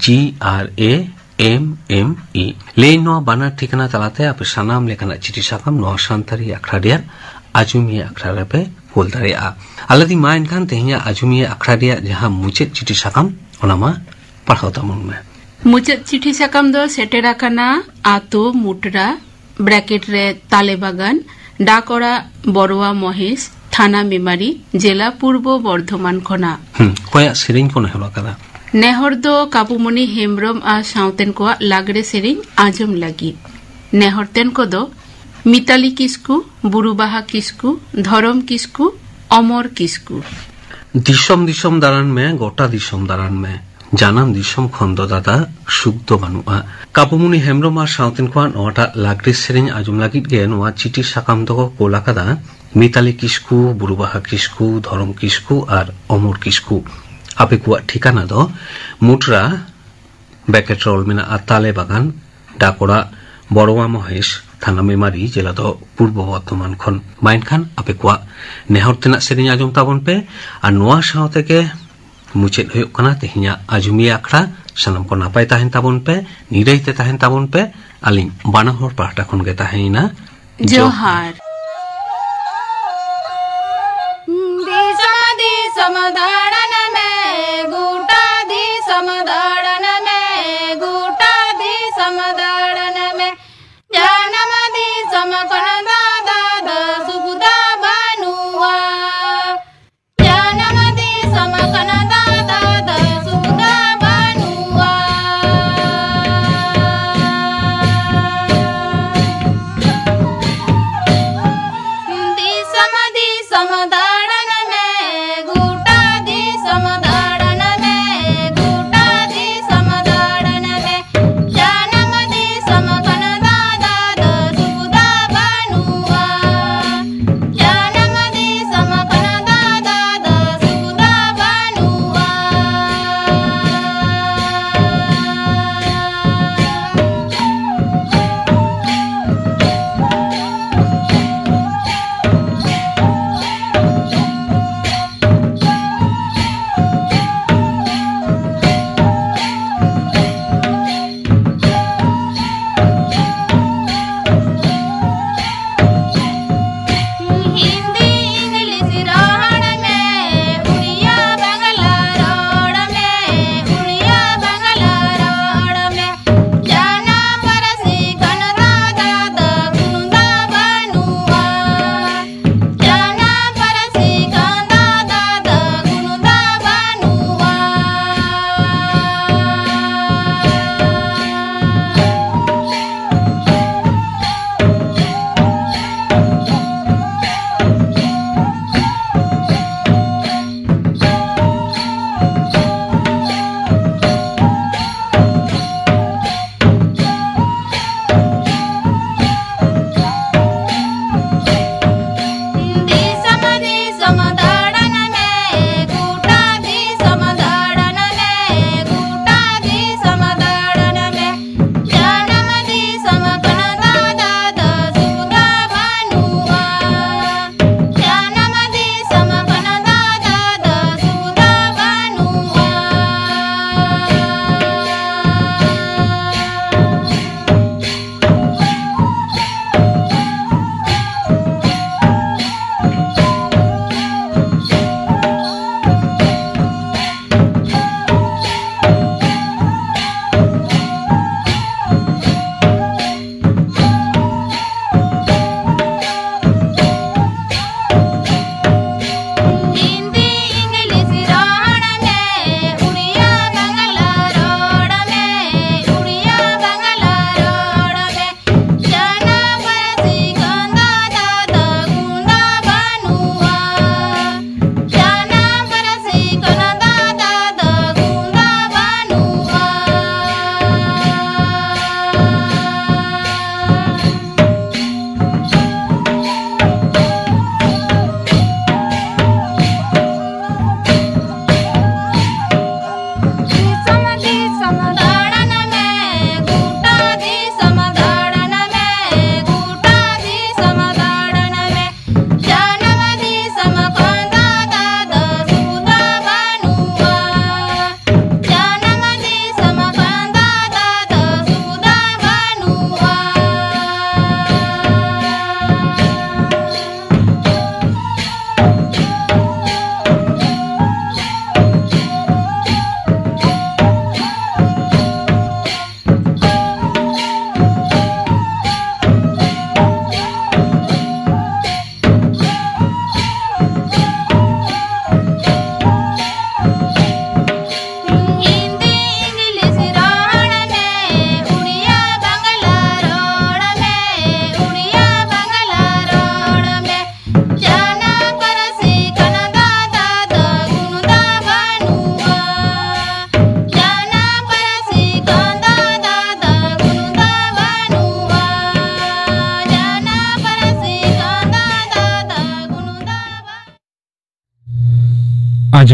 G R A M M E᱾ ᱞᱟᱹᱭ ᱱᱚᱣᱟ ᱵᱟᱱᱟᱨ ᱴᱷᱤᱠᱟᱱᱟ ᱛᱟᱞᱟᱛᱮ ᱟᱯᱮ ᱥᱟᱱᱟᱢ ᱞᱮᱠᱟᱱᱟᱜ ᱪᱤᱴᱷᱤ ᱥᱟᱠᱟᱢ ᱱᱚᱣᱟ ᱥᱟᱱᱛᱟᱲᱤ ᱟᱠᱷᱲᱟ ᱨᱮᱭᱟᱜ ᱟᱡᱚᱢᱤᱭᱟᱹ ᱟᱠᱷᱲᱟ ᱨᱮᱯᱮ ᱠᱳᱞ ᱫᱟᱲᱮᱭᱟᱜᱼᱟ᱾ ᱟᱞᱮ ᱫᱤ ᱢᱟ ᱮᱱᱠᱷᱟᱱ ᱛᱮᱦᱮᱧᱟᱜ ᱟᱡᱚᱢᱤᱭᱟᱹ ᱟᱠᱷᱲᱟ ᱨᱮᱭᱟᱜ ᱡᱟᱦᱟᱸ ᱢᱩᱪᱟᱹᱫ ᱪᱤᱴᱷᱤ ᱥᱟᱠᱟᱢ, ᱚᱱᱟ ᱢᱟ ᱯᱟᱲᱦᱟᱣ ᱛᱟᱵᱚᱱ ᱢᱮ᱾ ᱢᱩᱪᱟᱹᱫ ᱪᱤᱴᱷᱤ ᱥᱟᱠᱟᱢ ᱫᱚ ᱥᱮᱴᱮᱨ ᱟᱠᱟᱱᱟ ᱟᱛᱳ ᱢᱩᱴᱨᱟ, ᱵᱨᱮᱠᱮᱴ ᱨᱮ ᱛᱟᱞᱮ ᱵᱟᱜᱟᱱ, ᱰᱟᱠ ᱚᱲᱟᱜ ᱵᱚᱨᱣᱟ ᱢᱚᱦᱮᱥ, ᱛᱷᱟᱱᱟ ᱢᱮᱢᱟᱨᱤ, ᱡᱮᱞᱟ ᱯᱩᱨᱵᱚ ᱵᱚᱨᱫᱷᱚᱢᱟᱱ ᱠᱷᱚᱱᱟᱜ᱾ ᱦᱩᱸ, ᱚᱠᱚᱭᱟᱜ ᱥᱮᱨᱮᱧ ᱠᱚ ᱱᱮᱦᱚᱨ ᱟᱠᱟᱫᱟ? ᱱᱮᱦᱚᱨ ᱫᱚ ᱠᱟᱵᱩᱢᱚᱱᱤ ᱦᱮᱢᱵᱽᱨᱚᱢ ᱟᱨ ᱥᱟᱶᱛᱮᱱ ᱠᱚᱣᱟᱜ ᱞᱟᱜᱽᱲᱮ ᱥᱮᱨᱮᱧ ᱟᱸᱡᱚᱢ ᱞᱟᱹᱜᱤᱫ᱾ ᱱᱮᱦᱚᱨᱛᱮᱱ ᱠᱚᱫᱚ ᱢᱤᱛᱟᱞᱤ ᱠᱤᱥᱠᱩ, ᱵᱩᱨᱩᱵᱟᱦᱟ ᱠᱤᱥᱠᱩ, ᱫᱷᱚᱨᱚᱢ ᱠᱤᱥᱠᱩ, ᱚᱢᱚᱨ ᱠᱤᱥᱠᱩ᱾ ᱫᱤᱥᱚᱢ ᱫᱤᱥᱚᱢ ᱫᱟᱬᱟᱱ ᱢᱮ, ᱜᱚᱴᱟ ᱫᱤᱥᱚᱢ ᱫᱟᱬᱟᱱ ᱢᱮ, ᱡᱟᱱᱟᱢ ᱫᱤᱥᱚᱢ ᱠᱷᱚᱱ ᱫᱚ ᱫᱟᱫᱟ ᱥᱩᱠ ᱫᱚ ᱵᱟᱹᱱᱩᱜᱼᱟ᱾ ᱠᱟᱵᱩᱢᱩᱱᱤ ᱦᱮᱢᱵᱽᱨᱚᱢ ᱟᱨ ᱥᱟᱶᱛᱮᱱ ᱠᱚᱣᱟᱜ ᱱᱚᱣᱟᱴᱟᱜ ᱞᱟᱜᱽᱲᱮ ᱥᱮᱨᱮᱧ ᱟᱸᱡᱚᱢ ᱞᱟᱹᱜᱤᱫ ᱜᱮ ᱱᱚᱣᱟ ᱪᱤᱴᱷᱤ ᱥᱟᱠᱟᱢ ᱫᱚᱠᱚ ᱠᱳᱞ ᱟᱠᱟᱫᱟ ᱢᱤᱛᱟᱞᱤ ᱠᱤᱥᱠᱩ, ᱵᱩᱨᱩᱵᱟᱦᱟ ᱠᱤᱥᱠᱩ, ᱫᱷᱚᱨᱚᱢ ᱠᱤᱥᱠᱩ ᱟᱨ ᱚᱢᱚᱨ ᱠᱤᱥᱠᱩ᱾ ᱟᱯᱮ ᱠᱚᱣᱟᱜ ᱴᱷᱤᱠᱟᱱᱟ ᱫᱚ ᱢᱩᱴᱨᱟ, ᱵᱮᱠᱮᱴ ᱨᱳᱞ ᱢᱮᱱᱟᱜᱼᱟ ᱛᱟᱞᱮ ᱵᱟᱜᱟᱱ, ᱰᱟᱠ ᱚᱲᱟᱜ ᱵᱚᱲᱣᱟ ᱢᱚᱦᱮᱥ, ᱛᱷᱟᱱᱟ ᱢᱮᱢᱟᱨᱤ, ᱡᱮᱞᱟ ᱫᱚ ᱯᱩᱨᱵᱚ ᱵᱚᱨᱫᱷᱚᱢᱟᱱ ᱠᱷᱚᱱ᱾ ᱢᱟ ᱮᱱᱠᱷᱟᱱ ᱟᱯᱮ ᱠᱚᱣᱟᱜ ᱱᱮᱦᱚᱨ ᱛᱮᱱᱟᱜ ᱥᱮᱨᱮᱧ ᱟᱸᱡᱚᱢ ᱛᱟᱵᱚᱱ ᱯᱮ᱾ ᱟᱨ ᱱᱚᱣᱟ ᱥᱟᱶ ᱛᱮᱜᱮ ᱢᱩᱪᱟᱹᱫ ᱦᱩᱭᱩᱜ ᱠᱟᱱᱟ ᱛᱮᱦᱮᱧᱟᱜ ᱟᱡᱚᱢᱤᱭᱟᱹ ᱟᱠᱷᱲᱟ᱾ ᱥᱟᱱᱟᱢ ᱠᱚ ᱱᱟᱯᱟᱭ ᱛᱟᱦᱮᱱ ᱛᱟᱵᱚᱱ ᱯᱮ, ᱱᱤᱨᱟᱹᱭ ᱛᱮ ᱛᱟᱦᱮᱱ ᱛᱟᱵᱚᱱ ᱯᱮ᱾ ᱟᱹᱞᱤᱧ ᱵᱟᱱᱟ ᱦᱚᱲ ᱯᱟᱦᱴᱟ ᱠᱷᱚᱱ ᱜᱮ ᱛᱟᱦᱮᱸᱭᱮᱱᱟ ᱡᱚᱦᱟᱨ᱾ ᱡᱚᱦᱟᱨ᱾ ᱫᱤᱥᱚᱢ ᱫᱤᱥᱚᱢ ᱫᱟᱬᱟᱱ ᱢᱮ, ᱜᱚᱴᱟ ᱫᱤᱥᱚᱢ ᱫᱟᱬᱟᱱ ᱢᱮ, ᱜᱚᱴᱟ ᱫᱤᱥᱚᱢ ᱫᱟᱬᱟᱱ ᱢᱮ᱾ ᱡᱟᱱᱟᱢ ᱫᱤᱥᱚᱢ ᱠᱷᱚᱱ ᱫᱟᱫᱟ ᱫᱚ ᱥᱩᱠ ᱫᱚ ᱵᱟᱹᱱᱩᱜᱼᱟ᱾ ᱡᱟᱱᱟᱢ ᱫᱤᱥᱚᱢ ᱠᱷᱚᱱ ᱫᱟᱫᱟ ᱫᱚ ᱥᱩᱠ ᱫᱚ ᱵᱟᱹᱱᱩᱜᱼᱟ᱾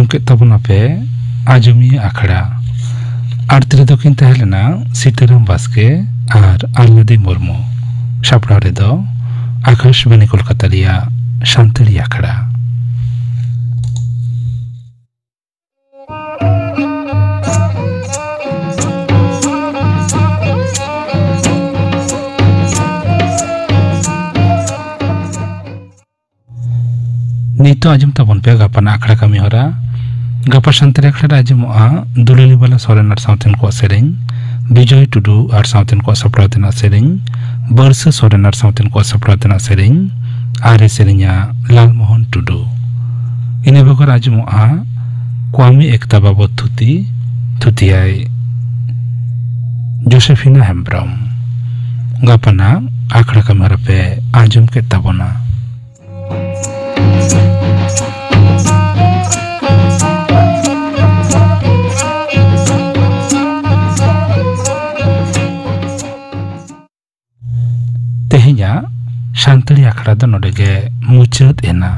ᱟᱸᱡᱚᱢ ᱠᱮᱫ ᱛᱟᱵᱚᱱᱟᱯᱮ ᱟᱸᱡᱚᱢᱤᱭᱟᱹ ᱟᱠᱷᱲᱟ᱾ ᱟᱲᱛᱤ ᱨᱮᱫᱚ ᱠᱤᱱ ᱛᱟᱦᱮᱸ ᱞᱮᱱᱟ ᱥᱤᱛᱟᱹᱨᱟᱢ ᱵᱟᱥᱠᱮ ᱟᱨ ᱟᱞᱞᱟᱫᱤ ᱢᱩᱨᱢᱩ᱾ ᱥᱟᱯᱲᱟᱣ ᱨᱮᱫᱚ ᱟᱠᱟᱥᱵᱟᱱᱤ ᱠᱳᱞᱠᱟᱛᱟ ᱨᱮᱭᱟᱜ ᱥᱟᱱᱛᱟᱲᱤ ᱟᱠᱷᱲᱟ᱾ ᱱᱤᱛᱚᱜ ᱟᱸᱡᱚᱢ ᱛᱟᱵᱚᱱ ᱯᱮ ᱜᱟᱯᱟᱱᱟᱜ ᱟᱠᱷᱲᱟ ᱠᱟᱹᱢᱤ ᱦᱚᱨᱟ᱾ ᱜᱟᱯᱟ ᱥᱟᱱᱛᱟᱲᱤ ᱟᱠᱷᱲᱟ ᱨᱮ ᱟᱸᱡᱚᱢᱚᱜᱼᱟ ᱫᱩᱞᱟᱹᱞᱤ ᱵᱟᱞᱟ ᱥᱚᱨᱮᱱ ᱟᱨ ᱥᱟᱶᱛᱮᱱ ᱠᱚᱣᱟᱜ ᱥᱮᱨᱮᱧ, ᱵᱤᱡᱚᱭ ᱴᱩᱰᱩ ᱟᱨ ᱥᱟᱶᱛᱮᱱ ᱠᱚᱣᱟᱜ ᱥᱟᱯᱲᱟᱣ ᱛᱮᱱᱟᱜ ᱥᱮᱨᱮᱧ, ᱵᱟᱹᱨᱥᱟᱹ ᱥᱚᱨᱮᱱ ᱟᱨ ᱥᱟᱶᱛᱮᱱ ᱠᱚᱣᱟᱜ ᱥᱟᱯᱲᱟᱣ ᱛᱮᱱᱟᱜ ᱥᱮᱨᱮᱧ, ᱟᱨᱮ ᱥᱮᱨᱮᱧᱟ ᱞᱟᱞᱢᱳᱦᱚᱱ ᱴᱩᱰᱩ᱾ ᱤᱱᱟᱹ ᱵᱮᱜᱚᱨ ᱟᱸᱡᱚᱢᱚᱜᱼᱟ ᱠᱚᱣᱟᱢᱤ ᱮᱠᱛᱟ ᱵᱟᱵᱚᱫ ᱛᱷᱩᱛᱤ, ᱛᱷᱩᱛᱤᱭᱟᱭ ᱡᱳᱥᱮᱯᱷᱤᱱᱟ ᱦᱮᱢᱵᱽᱨᱚᱢ᱾ ᱜᱟᱯᱟᱱᱟᱜ ᱟᱠᱷᱲᱟ ᱠᱟᱹᱢᱤ ᱦᱚᱨᱟ ᱯᱮ ᱟᱸᱡᱚᱢ ᱠᱮᱫ ᱛᱟᱵᱚᱱᱟ᱾ ᱛᱮᱦᱮᱧᱟᱜ ᱥᱟᱱᱛᱟᱲᱤ ᱟᱠᱷᱲᱟ ᱫᱚ ᱱᱚᱰᱮ ᱜᱮ ᱢᱩᱪᱟᱹᱫ ᱮᱱᱟ᱾